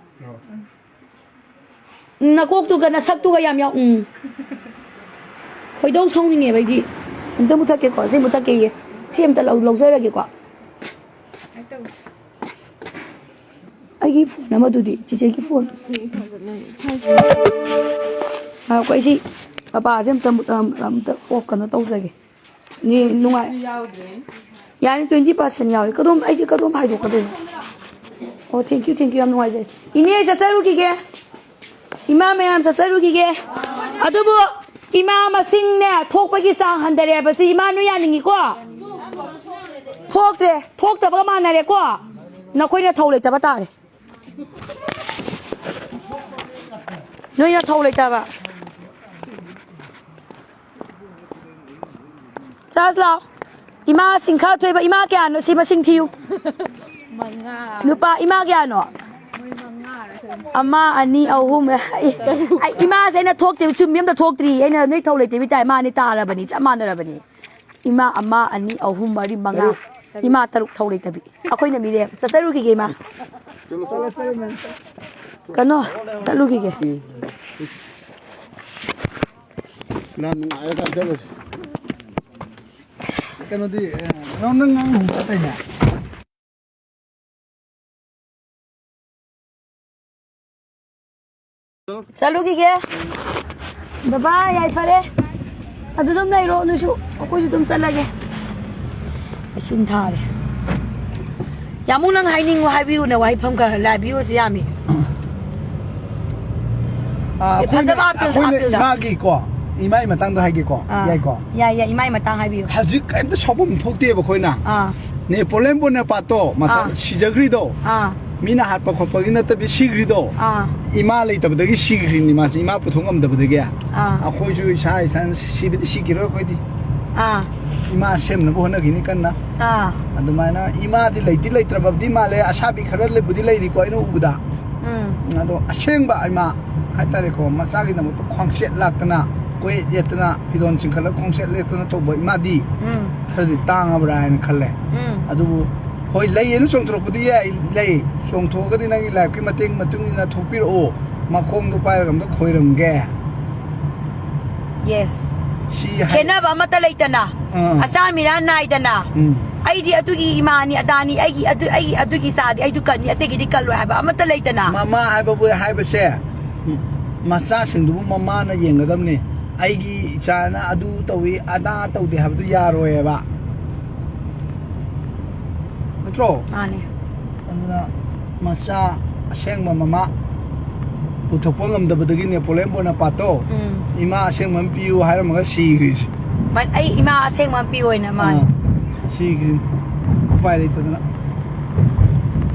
ꯎꯝ, ꯅꯀꯣꯛꯇꯨꯒ ꯅꯁꯛꯇꯨꯒ ꯌꯥꯝ ꯌꯥꯎ-, ꯎꯝ꯫ ꯈꯣꯏꯗꯧ ꯁꯥꯎꯅꯤꯡꯉꯦꯕ ꯑꯩꯗꯤ꯫ ꯑꯝꯇ ꯃꯨꯊꯠꯀꯦꯀꯣ, ꯁꯤ ꯃꯨꯊꯠꯀꯦꯌꯦ꯫ ꯁꯤ ꯑꯝꯇ ꯂꯧ-, ꯂꯧꯖꯔꯒꯦꯀꯣ꯫ ꯑꯩꯒꯤ phone ꯑꯃꯗꯨꯗꯤ, ꯆꯤꯆꯦꯒꯤ phone꯫ ꯉꯥꯏꯈꯣ, ꯑꯩ ꯁꯤ ꯃꯄꯥꯁꯦ ꯑꯝꯇ, ꯑꯝꯇ off ꯀꯩꯅꯣ ꯇꯧꯖꯒꯦ꯫ ꯅꯦ, ꯅꯨꯡꯉꯥꯏ-, ꯌꯥꯅꯤ, twenty percent ꯌꯥꯎꯔꯤ꯫ ꯀꯗꯣꯝ, ꯑꯩꯁꯦ ꯀꯗꯣꯝ ꯍꯥꯏꯗꯣꯛꯀꯗꯣꯏꯅꯣ? ꯑꯣ, thank you, thank you, ꯌꯥꯝ ꯅꯨꯡꯉꯥꯏꯖꯔꯦ꯫ ꯏꯅꯦ, ꯆꯠꯆꯔꯨꯈꯤꯒꯦ꯫ ꯏꯃꯥ ꯃꯌꯥꯝ ꯆꯠꯆꯔꯨꯈꯤꯒꯦ꯫ ꯑꯗꯨꯕꯨ ꯏꯃꯥ ꯃꯁꯤꯡꯅꯦ, ꯊꯣꯛꯄꯒꯤ ꯆꯥꯡ ꯍꯟꯊꯔꯦ ꯍꯥꯏꯕꯁꯤ ꯏꯃꯥ ꯅꯣꯏ ꯌꯥꯅꯤꯡꯉꯤꯀꯣ? ꯊꯣꯛꯇ꯭ꯔꯦ, ꯊꯣꯛꯇꯕꯒ ꯃꯥꯟꯅꯔꯦꯀꯣ? ꯅꯈꯣꯏꯅ ꯊꯧ ꯂꯩꯇꯕ ꯇꯥꯔꯦ꯫ ꯅꯣꯏꯅ ꯊꯧ ꯂꯩꯇꯕ꯫ ꯆꯥꯁ ꯂꯥꯎ꯫ ꯏꯃꯥꯁꯤꯡ ꯈꯔ ꯊꯣꯛꯑꯦꯕ꯫ ꯏꯃꯥ ꯀꯌꯥꯅꯣ ꯁꯤ ꯃꯁꯤꯡ ꯊꯤꯌꯨ꯫ ꯃꯉꯥ꯫ ꯅꯨꯄꯥ ꯏꯃꯥ ꯀꯌꯥꯅꯣ? ꯃꯣꯏ ꯃꯉꯥꯔ ꯀꯩꯅꯣ꯫ ꯑꯃ, ꯑꯅꯤ, ꯑꯍꯨꯝ꯫ ꯑꯩ, ꯑꯩ ꯏꯃꯥꯁꯦ ꯑꯩꯅ ꯊꯣꯛꯇꯦꯕ, ꯆꯨꯝꯃꯤ ꯑꯝꯇ ꯊꯣꯛꯇ꯭ꯔꯤ꯫ ꯑꯩꯅ ꯅꯣꯏ ꯊꯧ ꯂꯩꯇꯦꯕꯤ ꯇꯥꯏ꯫ ꯃꯥꯅꯤ ꯇꯥꯔꯕꯅꯤ, ꯆꯞ ꯃꯥꯟꯅꯔꯕꯅꯤ꯫ ꯏꯃꯥ ꯑꯃ, ꯑꯅꯤ, ꯑꯍꯨꯝ, ꯃꯔꯤ, ꯃꯉꯥ꯫ ꯏꯃꯥ ꯇꯔꯨꯛ ꯊꯧ ꯂꯩꯇꯕꯤ꯫ ꯑꯩꯈꯣꯏꯅ ꯃꯤꯔꯦꯝ꯫ ꯆꯠꯆꯔꯨꯈꯤꯒꯦ ꯏꯃꯥ꯫ ꯀꯩꯅꯣ, ꯆꯠꯂꯨꯈꯤꯒꯦ꯫ ꯌꯥꯝ ꯅꯨꯡꯉꯥꯏꯔꯀꯥꯟ ꯆꯠꯂꯁꯤ꯫ ꯀꯩꯅꯣꯗꯤ, ꯑꯦ, ꯅꯪ, ꯅꯪ ꯉꯥꯡ ꯆꯠꯇꯣꯏꯅꯦ? ꯆꯠꯂꯨꯈꯤꯒꯦ꯫ ꯕꯕꯥ, ꯌꯥꯏꯐꯔꯦ꯫ ꯑꯗꯨ ꯑꯗꯨꯝ ꯂꯩꯔꯣ ꯅꯣꯏꯁꯨ, ꯑꯩꯈꯣꯏꯁꯨ ꯑꯗꯨꯝ ꯆꯠꯂꯒꯦ꯫ ꯏꯁꯤꯡ ꯊꯥꯔꯦ꯫ ꯌꯥꯝꯕꯨꯡ, ꯅꯪ ꯍꯥꯏꯅꯤꯡꯉꯣ ꯍꯥꯏꯕꯤꯌꯨꯅꯦ, ꯋꯥꯍꯩꯐꯝ ꯈꯔ ꯂꯥꯏꯕꯤꯌꯨꯔꯁꯨ ꯌꯥꯝꯃꯤ꯫ ꯑꯥ, ꯑꯩꯈꯣꯏꯅ, ꯐꯖꯕ ꯑꯞꯇꯨꯜ, ꯑꯩꯈꯣꯏꯅ ꯑꯞꯇꯨꯜꯗ꯫ ꯏꯃꯥꯒꯤꯀꯣ, ꯏꯃꯥꯒꯤ ꯃꯇꯥꯡꯗꯣ ꯍꯥꯏꯒꯦꯀꯣ꯫ ꯑꯥ, ꯌꯥꯏꯀꯣ? ꯌꯥꯏ, ꯌꯥꯏ, ꯏꯃꯥꯒꯤ ꯃꯇꯥꯡ ꯍꯥꯏꯕꯤꯌꯨ꯫ ꯍꯧꯖꯤꯛ ꯀꯩꯝꯇ ꯁꯥꯎꯐꯝ ꯊꯣꯛꯇꯦꯕ ꯑꯩꯈꯣꯏꯅ꯫ ꯑꯥ, ꯅꯦꯄꯣꯂꯤꯌꯟ ꯕꯣꯅꯦꯄꯥꯠꯇꯣ ꯃꯇꯝ ꯑꯥ꯫ ꯁꯤꯖꯈ꯭ꯔꯤꯗꯣ, ꯑꯥ, ꯃꯤꯅ ꯍꯥꯠꯄ ꯈꯣꯠꯄꯒꯤ ꯅꯠꯇꯕꯤ ꯁꯤꯈ꯭ꯔꯤꯗꯣ, ꯑꯥ, ꯏꯃꯥ ꯂꯩꯇꯕꯗꯒꯤ ꯁꯤꯈ꯭ꯔꯤꯅꯤ ꯃꯥꯁꯦ, ꯏꯃꯥ ꯄꯨꯊꯣꯛ ꯉꯝꯗꯕꯗꯒꯤ꯫ ꯑꯥ, ꯑꯩꯈꯣꯏꯁꯨ ꯏꯁꯥ ꯏꯁꯥꯅ ꯁꯤꯕꯗꯤ ꯁꯤꯈꯤꯔꯣꯏ ꯑꯩꯈꯣꯏꯗꯤ꯫ ꯑꯥ, ꯏꯃꯥ ꯁꯦꯝꯅꯕ ꯍꯣꯠꯅꯈꯤꯅꯤ ꯀꯟꯅ꯫ ꯑꯥ, ꯑꯗꯨꯃꯥꯏꯅ ꯏꯃꯥꯗꯤ ꯂꯩꯗꯤ ꯂꯩꯇ꯭ꯔꯕꯕꯨꯗꯤ ꯃꯥꯜꯂꯦ, ꯑꯁꯥꯕꯤ ꯈꯔ ꯂꯩꯕꯨꯗꯤ ꯂꯩꯔꯤꯀꯣ ꯑꯩꯅ ꯎꯕꯗ꯫ ꯎꯝ, ꯑꯗꯣ ꯑꯁꯦꯡꯕ ꯏꯃꯥ ꯍꯥꯏꯇꯥꯔꯦꯀꯣ, ꯃꯆꯥꯒꯤꯗꯃꯛꯇ ꯈ꯭ꯋꯥꯡꯆꯦꯠ ꯂꯥꯛꯇꯅ, ꯀꯣꯏꯌꯦꯠ ꯌꯦꯠꯇꯅ, ꯐꯤꯔꯣꯜ ꯆꯤꯡꯈꯠꯂꯒ ꯈ꯭ꯋꯥꯡꯆꯦꯠ ꯂꯦꯞꯇꯅ ꯇꯧꯕ ꯏꯃꯥꯗꯤ ꯎꯝ, ꯈꯔꯗꯤ ꯇꯥꯡꯉꯕ꯭ꯔꯥ ꯍꯥꯏꯅ ꯈꯜꯂꯦ꯫ ꯎꯝ, ꯑꯗꯨꯕꯨ ꯍꯣꯏ, ꯂꯩꯌꯦꯅ ꯆꯣꯡꯊꯣꯔꯛꯄꯗꯤ ꯌꯥꯏ, ꯂꯩ꯫ ꯆꯣꯡꯊꯣꯛꯑꯒꯗꯤ ꯅꯪꯒꯤ ꯂꯥꯏꯐꯀꯤ ꯃꯇꯦꯡ ꯃꯇꯨꯡ ꯏꯟꯅ ꯊꯣꯛꯄꯤꯔꯛꯑꯣ, ꯃꯈꯣꯡꯗꯣ ꯄꯥꯏꯔꯒ ꯑꯝꯇ ꯈꯣꯏꯔꯝꯒꯦ꯫ ꯌꯦꯁ꯫ ꯁꯤ ꯍꯥꯏ- ꯈꯦꯠꯅꯕ ꯑꯃꯠꯇ ꯂꯩꯇꯅ, ꯑꯥ꯫ ꯑꯆꯥꯟ ꯃꯤꯔꯥꯟ ꯅꯥꯏꯗꯅ, ꯎꯝ꯫ ꯑꯩꯗꯤ ꯑꯗꯨꯒꯤ ꯏꯃꯥꯅꯤ ꯑꯗꯥꯅꯤ, ꯑꯩꯒꯤ ꯑꯗꯨ, ꯑꯩꯒꯤ ꯑꯗꯨꯒꯤ ꯏꯆꯥꯗꯤ ꯑꯩꯗꯨ ꯀꯟꯅꯤ, ꯑꯇꯩꯒꯤꯗꯤ ꯀꯜꯂꯣꯏ ꯍꯥꯏꯕ ꯑꯃꯠꯇ ꯂꯩꯇꯅ꯫ ꯃꯃꯥ ꯍꯥꯏꯕꯕꯨ ꯍꯥꯏꯕꯁꯦ, ꯎꯝ, ꯃꯆꯥꯁꯤꯡꯗꯨꯕꯨ ꯃꯃꯥꯅ ꯌꯦꯡꯒꯗꯕꯅꯤ꯫ ꯑꯩꯒꯤ ꯏꯆꯥꯅ ꯑꯗꯨ ꯇꯧꯏ ꯑꯗꯥ ꯇꯧꯗꯦ ꯍꯥꯏꯕꯗꯨ ꯌꯥꯔꯣꯏꯕ, ꯅꯠꯇ꯭ꯔꯣ? ꯃꯥꯅꯦ꯫ ꯑꯗꯨꯅ ꯃꯆꯥ ꯑꯁꯦꯡꯕ ꯃꯃꯥ ꯄꯨꯊꯣꯛꯄ ꯉꯝꯗꯕꯗꯒꯤ ꯅꯦꯄꯣꯂꯤꯌꯟ ꯕꯣꯅꯥꯄꯥꯔꯠꯇꯣ ꯎꯝ꯫ ꯏꯃꯥ ꯑꯁꯦꯡꯕ ꯑꯃ ꯄꯤꯌꯨ ꯍꯥꯏꯔꯝꯃꯒ ꯁꯤꯈ꯭ꯔꯤꯁꯦ꯫ ꯃ-, ꯑꯩ ꯏꯃꯥ ꯑꯁꯦꯡꯕ ꯑꯃ ꯄꯤꯌꯣꯅ, ꯃꯥꯅꯦ꯫ ꯑꯥ, ꯁꯤꯈ꯭ꯔꯤꯁꯦ꯫ ꯎꯄꯥꯏ ꯂꯩꯇꯗꯅ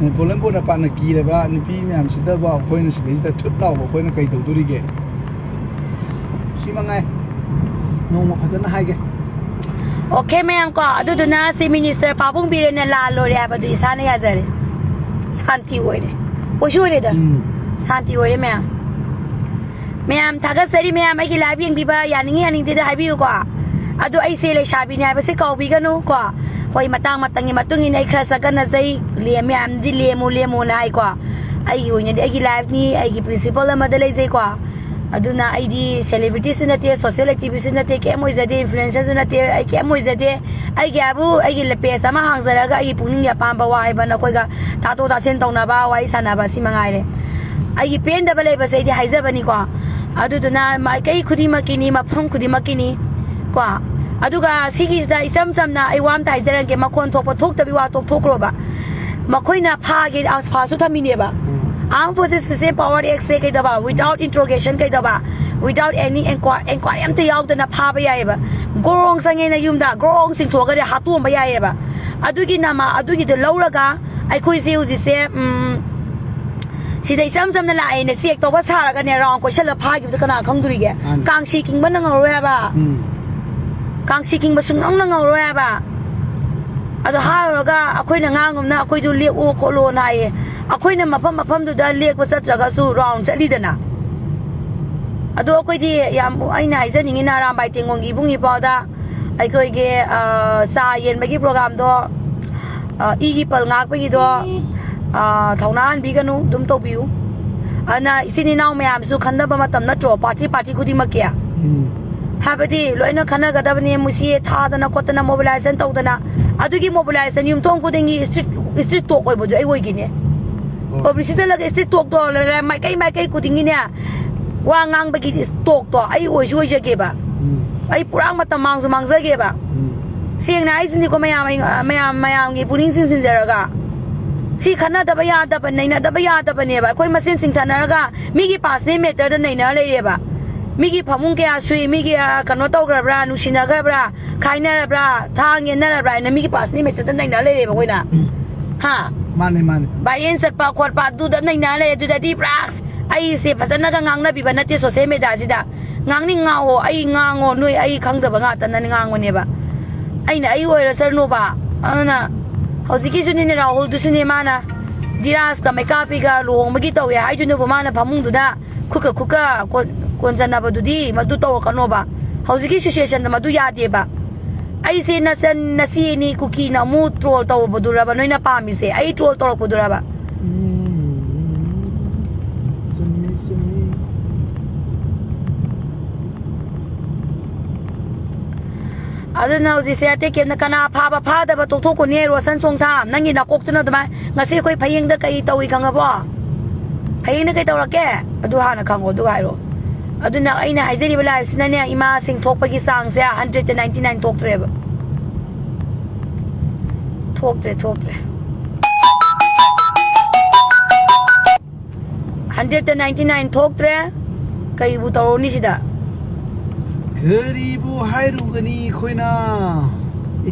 ꯅꯦꯄꯣꯂꯤꯌꯟ ꯕꯣꯅꯥꯄꯥꯔꯠꯅ ꯀꯤꯔꯕ ꯅꯨꯄꯤ ꯃꯌꯥꯝꯁꯤꯗꯕꯨ ꯑꯩꯈꯣꯏꯅ ꯁꯤꯗꯩꯁꯤꯗ ꯊꯨꯠ ꯂꯥꯎꯕ ꯑꯩꯈꯣꯏꯅ ꯀꯩ ꯇꯧꯗꯣꯔꯤꯒꯦ? ꯁꯤ ꯃꯉꯥꯏ꯫ ꯅꯣꯡꯃ ꯐꯖꯅ ꯍꯥꯏꯒꯦ꯫ ꯑꯣꯀꯦ ꯃꯌꯥꯝ ꯀꯣ, ꯑꯗꯨꯗꯨꯅ ꯆꯤꯐ ꯃꯤꯅꯤꯁꯇꯔ ꯄꯥꯕꯨꯡ ꯕꯤꯔꯦꯟꯅ ꯂꯥꯜꯂꯣꯔꯦ ꯍꯥꯏꯕꯗꯨ ꯏꯁꯥꯅ ꯌꯥꯖꯔꯦ꯫ ꯁꯥꯟꯇꯤ ꯑꯣꯏꯔꯦ꯫ ꯑꯣꯏꯁꯨ ꯑꯣꯏꯔꯦꯗ꯫ ꯎꯝ꯫ ꯁꯥꯟꯇꯤ ꯑꯣꯏꯔꯦ ꯃꯌꯥꯝ꯫ ꯃꯌꯥꯝ ꯊꯥꯒꯠꯆꯔꯤ ꯃꯌꯥꯝ, ꯑꯩꯒꯤ ꯂꯥꯏꯚ ꯌꯦꯡꯕꯤꯕ ꯌꯥꯅꯤꯡꯉꯤ ꯌꯥꯅꯤꯡꯗꯦꯗ ꯍꯥꯏꯕꯤꯌꯨꯀꯣ꯫ ꯑꯗꯣ ꯑꯩꯁꯦ ꯂꯩꯁꯥꯕꯤꯅꯦ ꯍꯥꯏꯕꯁꯦ ꯀꯥꯎꯕꯤꯒꯅꯨ ꯀꯣ꯫ ꯍꯣꯏ, ꯃꯇꯥꯡ ꯃꯇꯝꯒꯤ ꯃꯇꯨꯡ ꯏꯟꯅ ꯑꯩ ꯈꯔ ꯆꯠꯀꯟꯅꯖꯩ꯫ ꯂꯦꯝ-, ꯃꯌꯥꯝꯗꯤ ꯂꯦꯝꯃꯨ ꯂꯦꯝꯃꯨꯅ ꯍꯥꯏꯀꯣ꯫ ꯑꯩꯒꯤ ꯑꯣꯏꯅꯗꯤ ꯑꯩꯒꯤ ꯂꯥꯏꯐꯅꯤ, ꯑꯩꯒꯤ ꯄ꯭ꯔꯤꯟꯁꯤꯄꯜ ꯑꯃꯗ ꯂꯩꯖꯩꯀꯣ꯫ ꯑꯗꯨꯅ ꯑꯩꯗꯤ ꯁꯦꯂꯦꯕ꯭ꯔꯤꯇꯤꯁꯨ ꯅꯠꯇꯦ, ꯁꯣꯁꯤꯌꯦꯜ ꯑꯦꯛꯇꯤꯚꯤꯁꯁꯨ ꯅꯠꯇꯦ, ꯀꯩꯝ ꯑꯣꯏꯖꯗꯦ, ꯏꯟꯐ꯭ꯂꯨꯌꯦꯟꯁꯔꯁꯨ ꯅꯠꯇꯦ, ꯑꯩ ꯀꯩꯝ ꯑꯣꯏꯖꯗꯦ꯫ ꯑꯩꯒꯤ ꯍꯥꯏꯕꯨ ꯑꯩꯒꯤ ꯄꯦꯖ ꯑꯃ ꯍꯥꯡꯖꯔꯒ ꯑꯩꯒꯤ ꯄꯨꯛꯅꯤꯡꯒꯤ ꯑꯄꯥꯝꯕ ꯋꯥ ꯍꯥꯏꯕ ꯅꯈꯣꯏꯒ ꯇꯥꯊꯣꯛ ꯇꯥꯁꯤꯟ ꯇꯧꯅꯕ, ꯋꯥꯔꯤ ꯁꯥꯟꯅꯕ, ꯁꯤ ꯃꯉꯥꯏꯔꯦ꯫ ꯑꯩꯒꯤ ꯄꯦꯟꯗꯕ ꯂꯩꯕꯁꯦ ꯑꯩꯗꯤ ꯍꯥꯏꯖꯕꯅꯤꯀꯣ꯫ ꯑꯗꯨꯗꯨꯅ ꯃꯥꯏꯀꯩ ꯈꯨꯗꯤꯡꯃꯛꯀꯤꯅꯤ, ꯃꯐꯝ ꯈꯨꯗꯤꯡꯃꯛꯀꯤꯅꯤ ꯀꯣ꯫ ꯑꯗꯨꯒ ꯁꯤꯒꯤꯁꯤꯗ ꯏꯆꯝ ꯆꯝꯅ ꯑꯩ ꯋꯥ ꯑꯝꯇ ꯍꯥꯏꯖꯔꯛꯀꯦ, ꯃꯈꯣꯟ ꯊꯣꯛꯄ ꯊꯣꯛꯇꯕꯤ ꯋꯥ ꯇꯣꯛꯊꯣꯛꯈ꯭ꯔꯣꯕ꯫ ꯃꯈꯣꯏꯅ ꯐꯥꯒꯦ ꯑꯁ ꯐꯥꯁꯨ ꯊꯝꯃꯤꯅꯦꯕ꯫ Armed Forces Special Power Act ꯁꯦ ꯀꯩꯗꯧꯕ, without interrogation ꯀꯩꯗꯧꯕ, without any inquiry, inquiry ꯑꯝꯇ ꯌꯥꯎꯗꯅ ꯐꯥꯕ ꯌꯥꯏꯑꯕ꯫ ꯒ꯭ꯔꯣꯡ ꯆꯪꯉꯦꯅ ꯌꯨꯝꯗ ꯒ꯭ꯔꯣꯡ ꯆꯤꯡꯊꯣꯛꯑꯒꯗꯤ ꯍꯥꯠꯇꯣꯛꯑꯝꯕ ꯌꯥꯏꯑꯕ꯫ ꯑꯗꯨꯒꯤ ꯅꯃ ꯑꯗꯨꯒꯤꯗꯣ ꯂꯧꯔꯒ ꯑꯩꯈꯣꯏꯁꯦ ꯍꯧꯖꯤꯛꯁꯦ, ꯎꯝ, ꯁꯤꯗ ꯏꯆꯝ ꯆꯝꯅ ꯂꯥꯛꯑꯦꯅ ꯆꯦꯛ ꯇꯧꯕ ꯁꯥꯔꯒꯅꯦ, ꯔꯥꯎꯟ ꯀꯣꯏꯁꯜꯂ ꯐꯥꯈꯤꯕꯗ ꯀꯅꯥ ꯈꯪꯗꯣꯔꯤꯒꯦ? ꯃꯥꯅꯤ꯫ ꯀꯥꯡꯁꯤ ꯈꯤꯡꯕ ꯅꯪꯍꯧꯔꯣꯏ ꯍꯥꯏꯕ꯫ ꯎꯝ꯫ ꯀꯥꯡꯁꯤ ꯈꯤꯡꯕ ꯁꯨꯡꯅꯪ ꯅꯪꯍꯧꯔꯣꯏ ꯍꯥꯏꯕ꯫ ꯑꯗꯣ ꯍꯥꯏꯔꯨꯔꯒ ꯑꯩꯈꯣꯏꯅ ꯉꯥꯡꯉꯨꯝꯅ ꯑꯩꯈꯣꯏꯗꯣ ꯂꯦꯛꯑꯣ ꯈꯣꯠꯂꯣꯅ ꯍꯥꯏꯌꯦ꯫ ꯑꯩꯈꯣꯏꯅ ꯃꯐꯝ ꯃꯐꯝꯗꯨꯗ ꯂꯦꯛꯄ ꯆꯠꯇ꯭ꯔꯒꯁꯨ ꯔꯥꯎꯟ ꯆꯠꯂꯤꯗꯅ꯫ ꯑꯗꯣ ꯑꯩꯈꯣꯏꯗꯤ ꯌꯥꯝ, ꯑꯩꯅ ꯍꯥꯏꯖꯅꯤꯡꯉꯤꯅ ꯑꯔꯥꯝꯕꯥꯏ ꯇꯦꯡꯒꯣꯡꯒꯤ ꯏꯕꯨꯡ ꯏꯄ꯭ꯋꯥꯗ ꯑꯩꯈꯣꯏꯒꯤ, ꯑ, ꯆꯥ ꯌꯦꯟꯕꯒꯤ ꯄ꯭ꯔꯣꯒꯥꯝꯗꯣ, ꯑ, ꯏꯒꯤ ꯄꯜ ꯉꯥꯛꯄꯒꯤꯗꯣ, ꯑ, ꯊꯧꯅꯥ ꯍꯟꯕꯤꯒꯅꯨ, ꯑꯗꯨꯝ ꯇꯧꯕꯤꯌꯨ꯫ ꯑꯗꯨꯅ ꯏꯆꯤꯟ ꯏꯅꯥꯎ ꯃꯌꯥꯝꯁꯨ ꯈꯟꯅꯕ ꯃꯇꯝ ꯅꯠꯇ꯭ꯔꯣ, ꯄꯥꯔꯇꯤ ꯄꯥꯔꯇꯤ ꯈꯨꯗꯤꯡꯃꯛꯀꯤ? ꯎꯝ꯫ ꯍꯥꯏꯕꯗꯤ ꯂꯣꯏꯅ ꯈꯟꯅꯒꯗꯕꯅꯤ, ꯃꯨꯁꯤ ꯊꯥꯗꯅ ꯈꯣꯠꯇꯅ, mobilization ꯇꯧꯗꯅ꯫ ꯑꯗꯨꯒꯤ mobilization ꯌꯨꯝꯊꯣꯡ ꯈꯨꯗꯤꯡꯒꯤ street, street talk ꯑꯣꯏꯕꯗꯣ ꯑꯩ ꯑꯣꯏꯒꯤꯅꯦ꯫ ꯍꯣꯏ꯫ ꯑꯣ ꯕꯤ ꯁꯤꯗ ꯂꯒ street talk ꯇꯣ ꯃꯥꯏꯀꯩ ꯃꯥꯏꯀꯩ ꯈꯨꯗꯤꯡꯒꯤꯅꯦ, ꯋꯥ ꯉꯥꯡꯕꯒꯤ talk ꯇꯣ ꯑꯩ ꯑꯣꯏꯁꯨ ꯑꯣꯏꯖꯒꯦꯕ꯫ ꯎꯝ꯫ ꯑꯩ ꯄꯨꯔꯥ ꯃꯇꯝ ꯃꯥꯡꯁꯨ ꯃꯥꯡꯖꯒꯦꯕ꯫ ꯎꯝ꯫ ꯁꯦꯡꯅ ꯍꯥꯏꯁꯤꯅꯤꯀꯣ, ꯃꯌꯥꯝ, ꯑꯩ, ꯃꯌꯥꯝ, ꯃꯌꯥꯝꯒꯤ ꯄꯨꯛꯅꯤꯡ ꯆꯤꯡꯁꯤꯟꯖꯔꯒ꯫ ꯁꯤ ꯈꯟꯅꯗꯕ ꯌꯥꯗꯕ, ꯅꯩꯅꯗꯕ ꯌꯥꯗꯕꯅꯦꯕ꯫ ꯑꯩꯈꯣꯏ ꯃꯁꯦꯟ ꯆꯤꯡꯊꯅꯔꯒ ꯃꯤꯒꯤ personal matter ꯗ ꯅꯩꯅꯔ ꯂꯩꯔꯦꯕ꯫ ꯃꯤꯒꯤ ꯐꯃꯨꯡ ꯀꯌꯥ ꯁꯨꯏ, ꯃꯤꯒꯤ, ꯑ, ꯀꯩꯅꯣ ꯇꯧꯈ꯭ꯔꯕ꯭ꯔꯥ, ꯅꯨꯡꯁꯤꯅꯈ꯭ꯔꯕ꯭ꯔꯥ, ꯈꯥꯏꯅꯔꯕ꯭ꯔꯥ, ꯊꯥꯡ ꯌꯦꯟꯅꯔꯕ꯭ꯔꯥ ꯍꯥꯏꯅ ꯃꯤꯒꯤ personal matter ꯗ ꯅꯩꯅꯔ ꯂꯩꯔꯦꯕ ꯑꯩꯈꯣꯏꯅ꯫ ꯍꯥ? ꯃꯥꯅꯦ, ꯃꯥꯅꯦ꯫ ꯚꯥꯏꯔꯦꯟ ꯆꯠꯄ ꯈꯣꯠꯄ ꯑꯗꯨꯗ ꯅꯩꯅꯔ ꯂꯩꯔꯦ꯫ ꯑꯗꯨꯗꯗꯤ ꯄꯨꯔꯥ ꯑꯩꯁꯦ ꯐꯖꯅꯒ ꯉꯥꯡꯅꯕꯤꯕ ꯅꯠꯇꯦ social media ꯁꯤꯗ꯫ ꯉꯥꯡꯅꯤꯡ ꯉꯥꯡꯉꯣ, ꯑꯩ ꯉꯥꯡꯉꯣ, ꯅꯣꯏ ꯑꯩ ꯈꯪꯗꯕ ꯉꯥꯛꯇꯅ ꯉꯥꯡꯕꯅꯦꯕ꯫ ꯑꯩꯅ ꯑꯩ ꯑꯣꯏꯔꯁꯔꯅꯨꯕ꯫ ꯑꯗꯨꯅ ꯍꯧꯖꯤꯛꯀꯤꯁꯨꯅꯤꯅꯦ, ꯔꯥꯍꯨꯜꯗꯨꯁꯨꯅꯦ, ꯃꯥꯅ ꯙꯤꯔꯥꯖꯀ ꯃꯩꯀꯥꯞꯄꯤꯒ ꯂꯨꯍꯣꯡꯕꯒꯤ ꯇꯧꯋꯦ ꯍꯥꯏꯗꯨꯅꯕꯨ ꯃꯥꯅ ꯐꯃꯨꯡꯗꯨꯗ ꯈꯨꯠꯀ ꯈꯨꯠꯀ ꯀꯣꯟ-, ꯀꯣꯟꯖꯟꯅꯕꯗꯨꯗꯤ ꯃꯗꯨ ꯇꯧꯔꯛꯀꯅꯣꯕ꯫ ꯍꯧꯖꯤꯛꯀꯤ situation ꯗ ꯃꯗꯨ ꯌꯥꯗꯦꯕ꯫ ꯑꯩꯁꯦ ꯅꯆꯟ ꯅꯆꯦꯅꯤ ꯀꯨꯀꯤꯅ ꯑꯃꯨꯛ troll ꯇꯧꯔꯨꯕꯗꯨꯔꯕ ꯅꯣꯏꯅ ꯄꯥꯝꯃꯤꯁꯦ? ꯑꯩ troll ꯇꯧꯔꯛꯄꯗꯨꯔꯕ? ꯎꯝ, ꯆꯨꯝꯃꯤ, ꯆꯨꯝꯃꯤ꯫ ꯑꯗꯨꯅ ꯍꯧꯖꯤꯛꯁꯦ ꯑꯇꯩ ꯀꯦꯝꯅ ꯀꯅꯥ ꯐꯥꯕ ꯐꯥꯗꯕ ꯇꯣꯛꯊꯣꯛꯀꯅꯤ, ꯔꯣꯁꯟ ꯆꯣꯡꯊꯥꯝ꯫ ꯅꯪꯒꯤ ꯅꯀꯣꯛꯇꯨꯅ ꯑꯗꯨꯃꯥꯏꯅ, ꯉꯁꯤ ꯑꯩꯈꯣꯏ ꯐꯌꯦꯡꯗ ꯀꯔꯤ ꯇꯧꯏ ꯈꯪꯉꯕꯣ? ꯍꯌꯦꯡꯅ ꯀꯩ ꯇꯧꯔꯛꯀꯦ? ꯑꯗꯨ ꯍꯥꯟꯅ ꯈꯪꯉꯣ, ꯑꯗꯨꯒ ꯍꯥꯏꯔꯛꯑꯣ꯫ ꯑꯗꯨꯅ ꯑꯩꯅ ꯍꯥꯏꯖꯔꯤꯕ liveꯁꯤꯅꯅꯦ, ꯏꯃꯥꯁꯤꯡ ꯊꯣꯛꯄꯒꯤ ꯆꯥꯡꯁꯦ hundredꯇ ninety nine ꯊꯣꯛꯇ꯭ꯔꯦꯕ꯫ ꯊꯣꯛꯇ꯭ꯔꯦ, ꯊꯣꯛꯇ꯭ꯔꯦ꯫ Hundredꯇ ninety nine ꯊꯣꯛꯇ꯭ꯔꯦ꯫ ꯀꯩꯕꯨ ꯇꯧꯔꯨꯅꯤ ꯁꯤꯗ? ꯀꯔꯤꯕꯨ ꯍꯥꯏꯔꯨꯒꯅꯤ ꯑꯩꯈꯣꯏꯅ?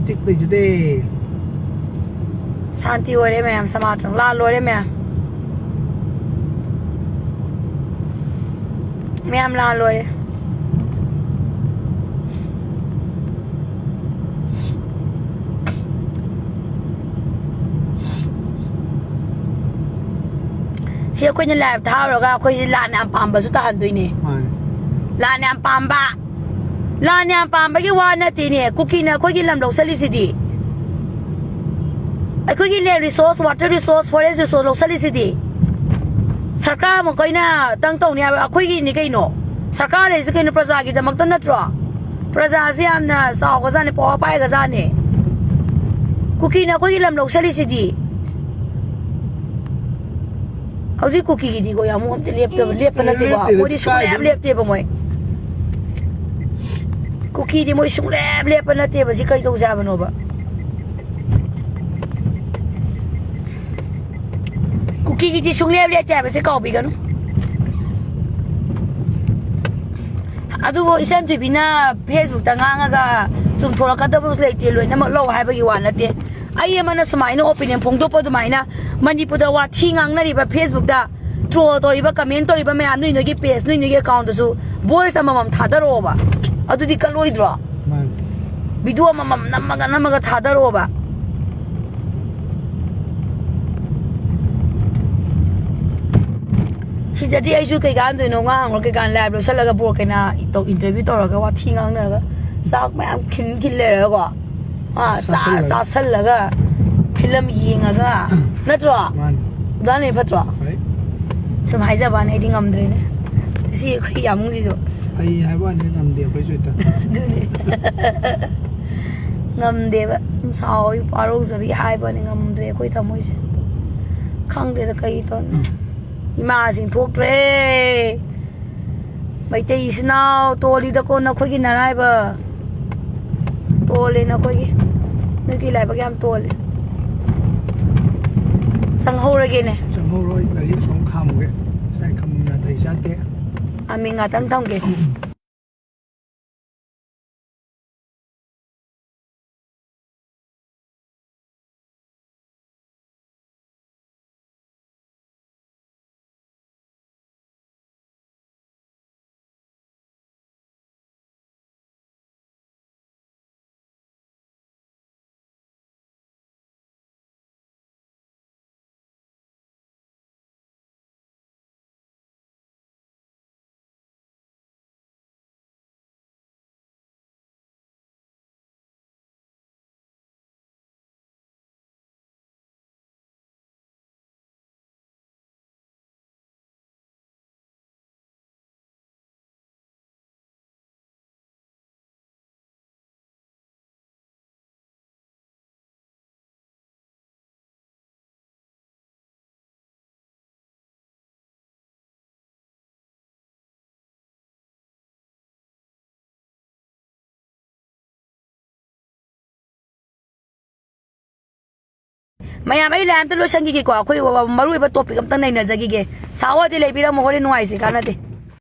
ꯏꯇꯤꯛ ꯂꯩꯖꯗꯦ꯫ ꯁꯥꯟꯇꯤ ꯑꯣꯏꯔꯦ ꯃꯌꯥꯝ, ꯁꯃꯥꯖꯇ ꯂꯥꯟ ꯂꯣꯏꯔꯦ ꯃꯌꯥꯝ꯫ ꯃꯌꯥꯝ ꯂꯥꯟ ꯂꯣꯏꯔꯦ꯫ ꯁꯤ ꯑꯩꯈꯣꯏꯅ live ꯊꯥꯔꯨꯔꯒ ꯑꯩꯈꯣꯏꯁꯦ ꯂꯥꯟ ꯌꯥꯝ ꯄꯥꯝꯕꯁꯨ ꯇꯥꯍꯟꯗꯣꯏꯅꯦ꯫ ꯃꯥꯅꯦ꯫ ꯂꯥꯟ ꯌꯥꯝ ꯄꯥꯝꯕ, ꯂꯥꯟ ꯌꯥꯝ ꯄꯥꯝꯕꯒꯤ ꯋꯥ ꯅꯠꯇꯦꯅꯦ꯫ ꯀꯨꯀꯤꯅ ꯑꯩꯈꯣꯏꯒꯤ ꯂꯝ ꯂꯧꯁꯤꯜꯂꯤꯁꯤꯗꯤ, ꯑꯩꯈꯣꯏꯒꯤ land resource, water resource, forest resource ꯂꯧꯁꯤꯜꯂꯤꯁꯤꯗꯤ ꯁꯔꯀꯥꯔ ꯃꯈꯣꯏꯅ ꯇꯪ ꯇꯧꯅꯤ ꯍꯥꯏꯕ? ꯑꯩꯈꯣꯏꯒꯤꯅꯤ ꯀꯩꯅꯣ꯫ ꯁꯔꯀꯥꯔ ꯂꯩꯁꯦ ꯀꯩꯅꯣ? ꯄ꯭ꯔꯖꯥꯒꯤꯗꯃꯛꯇ ꯅꯠꯇ꯭ꯔꯣ? ꯄ꯭ꯔꯖꯥꯁꯦ ꯌꯥꯝꯅ ꯆꯥꯎꯒꯖꯥꯠꯅꯤ, power ꯄꯥꯏꯒꯖꯥꯠꯅꯤ꯫ ꯀꯨꯀꯤꯅ ꯑꯩꯈꯣꯏꯒꯤ ꯂꯝ ꯂꯧꯁꯤꯜꯂꯤꯁꯤꯗꯤ꯫ ꯍꯧꯖꯤꯛ ꯀꯨꯀꯤꯒꯤꯗꯤꯀꯣ ꯌꯥꯝ ꯑꯝꯇ ꯂꯦꯞꯇꯕ, ꯂꯦꯞꯄ ꯅꯠꯇꯦꯀꯣ꯫ ꯂꯦꯞꯇꯦ, ꯃꯣꯏꯗꯤ ꯁꯨꯡꯂꯦꯞ ꯀꯥꯏꯗꯩꯅꯣ? ꯂꯦꯞꯇꯦꯕ ꯃꯣꯏ꯫ ꯀꯨꯀꯤꯗꯤ ꯃꯣꯏ ꯁꯨꯡꯂꯦꯞ ꯂꯦꯞꯄ ꯅꯠꯇꯦꯕ꯫ ꯁꯤ ꯀꯩ ꯇꯧꯖꯦ ꯍꯥꯏꯕꯅꯣꯕ? ꯀꯨꯀꯤꯒꯤꯗꯤ ꯁꯨꯡꯂꯦꯞ ꯂꯦꯞꯇꯦ ꯍꯥꯏꯕꯁꯦ ꯀꯥꯎꯕꯤꯒꯅꯨ꯫ ꯑꯗꯨꯕꯨ ꯏꯆꯟ ꯊꯣꯏꯕꯤꯅ Facebookꯇ ꯉꯥꯡꯉꯒ ꯆꯨꯝꯊꯣꯔꯛꯀꯗꯕꯁꯨ ꯂꯩꯇꯦ, ꯂꯣꯏꯅꯃꯛ ꯂꯧ ꯍꯥꯏꯕꯒꯤ ꯋꯥ ꯅꯠꯇꯦ꯫ ꯑꯩ ꯑꯃꯅ ꯁꯨꯃꯥꯏꯅ opinion ꯐꯣꯡꯗꯣꯛꯄ ꯑꯗꯨꯃꯥꯏꯅ ꯃꯅꯤꯄꯨꯔꯗ ꯋꯥꯊꯤ ꯉꯥꯡꯅꯔꯤꯕ, Facebookꯇ troll ꯇꯧꯔꯤꯕ, comment ꯇꯧꯔꯤꯕ ꯃꯌꯥꯝ, ꯅꯣꯏ ꯅꯣꯏꯒꯤ page, ꯅꯣꯏ ꯅꯣꯏꯒꯤ accountꯇꯁꯨ voice ꯑꯃꯃꯝ ꯊꯥꯗꯔꯛꯑꯣꯕ꯫ ꯑꯗꯨꯗꯤ ꯀꯜꯂꯣꯏꯗ꯭ꯔꯣ? ꯃꯥꯅꯤ꯫ Video ꯑꯃꯃꯝ ꯅꯝꯃꯒ ꯅꯝꯃꯒ ꯊꯥꯗꯔꯛꯑꯣꯕ꯫ ꯁꯤꯗꯗꯤ ꯑꯩꯁꯨ ꯀꯩ ꯀꯥꯟꯗꯣꯏꯅꯣ, ꯉꯥꯡꯉꯨꯔ ꯀꯩ ꯀꯥꯟ live ꯂꯣꯏꯁꯜꯂꯒ ꯕꯣꯔ ꯀꯩꯅꯥ ꯇꯧ-, interview ꯇꯧꯔꯒ ꯋꯥꯊꯤ ꯉꯥꯡꯅꯔꯒ ꯆꯥꯛ ꯃꯌꯥꯝ ꯈꯤꯟ ꯈꯤꯟ ꯂꯩꯔꯒꯀꯣ꯫ ꯑꯥ, ꯆꯥ-, ꯆꯥꯁꯜꯂꯒ꯫ ꯆꯥꯁꯜꯂꯒ, film ꯌꯦꯡꯉꯒ, ꯅꯠꯇ꯭ꯔꯣ? ꯃꯥꯅꯤ꯫ ꯑꯗꯨꯃꯥꯏꯅ ꯐꯠꯇ꯭ꯔꯣ? ꯐꯩ꯫ ꯁꯨꯝ ꯍꯥꯏꯖꯕ ꯋꯥꯅꯤ, ꯑꯩꯗꯤ ꯉꯝꯗ꯭ꯔꯦꯅꯦ꯫ ꯁꯤ ꯑꯩꯈꯣꯏ ꯌꯥꯝꯕꯨꯡꯁꯤꯁꯨ꯫ ꯐꯩ ꯍꯥꯏꯕ ꯋꯥꯅꯤ, ꯉꯝꯗꯦ ꯑꯩꯈꯣꯏꯁꯨ ꯍꯦꯛꯇ꯫ ꯑꯗꯨꯅꯦ꯫ ꯉꯝꯗꯦꯕ꯫ ꯁꯨꯝ ꯁꯥꯎ, ꯋꯥꯔꯧꯖꯕꯤ ꯍꯥꯏꯕ ꯋꯥꯅꯤ, ꯉꯝꯗ꯭ꯔꯦ ꯑꯩꯈꯣꯏ ꯊꯃꯣꯏꯁꯦ꯫ ꯈꯪꯗꯦꯗ ꯀꯩ ꯇꯧꯅꯤ꯫ ꯏꯃꯥꯁꯤꯡ ꯊꯣꯛꯇ꯭ꯔꯦ꯫ ꯃꯩꯇꯩ ꯏꯆꯤꯟ ꯏꯅꯥꯎ ꯇꯣꯜꯂꯤꯗꯀꯣ ꯅꯈꯣꯏꯒꯤ ꯅꯔꯥꯏꯕꯛ꯫ ꯇꯣꯜꯂꯦ ꯅꯈꯣꯏꯒꯤ꯫ ꯅꯣꯏꯒꯤ ꯂꯥꯏꯕꯛ ꯌꯥꯝ ꯇꯣꯜꯂꯦ꯫ ꯆꯪꯍꯧꯔꯒꯦꯅꯦ꯫ ꯆꯪꯍꯧꯔꯣꯏ, ꯒꯥꯔꯤ ꯑꯁꯣꯝ ꯈꯥꯝꯃꯨꯒꯦ꯫ ꯉꯁꯥꯏ ꯈꯥꯝꯕꯝ ꯅꯥꯇꯩ ꯆꯥꯗꯦ꯫ ꯑꯃꯤ ꯉꯥꯛꯇꯪ ꯊꯝꯒꯦ꯫ ꯃꯌꯥꯝ, ꯑꯩ ꯂꯥꯏꯟ ꯑꯝꯇ ꯂꯣꯏꯁꯟꯈꯤꯒꯦꯀꯣ꯫ ꯑꯩꯈꯣꯏ ꯃꯔꯨ ꯑꯣꯏꯕ ꯇꯣꯄꯤꯛ ꯑꯝꯇ ꯅꯩꯅꯖꯈꯤꯒꯦ꯫ ꯁꯥꯎꯑꯣꯗꯤ ꯂꯩꯕꯤꯔꯝꯃꯣ, ꯍꯣꯔꯦꯟ ꯅꯨꯡꯉꯥꯏꯁꯤ ꯀꯥꯟꯅꯗꯦ꯫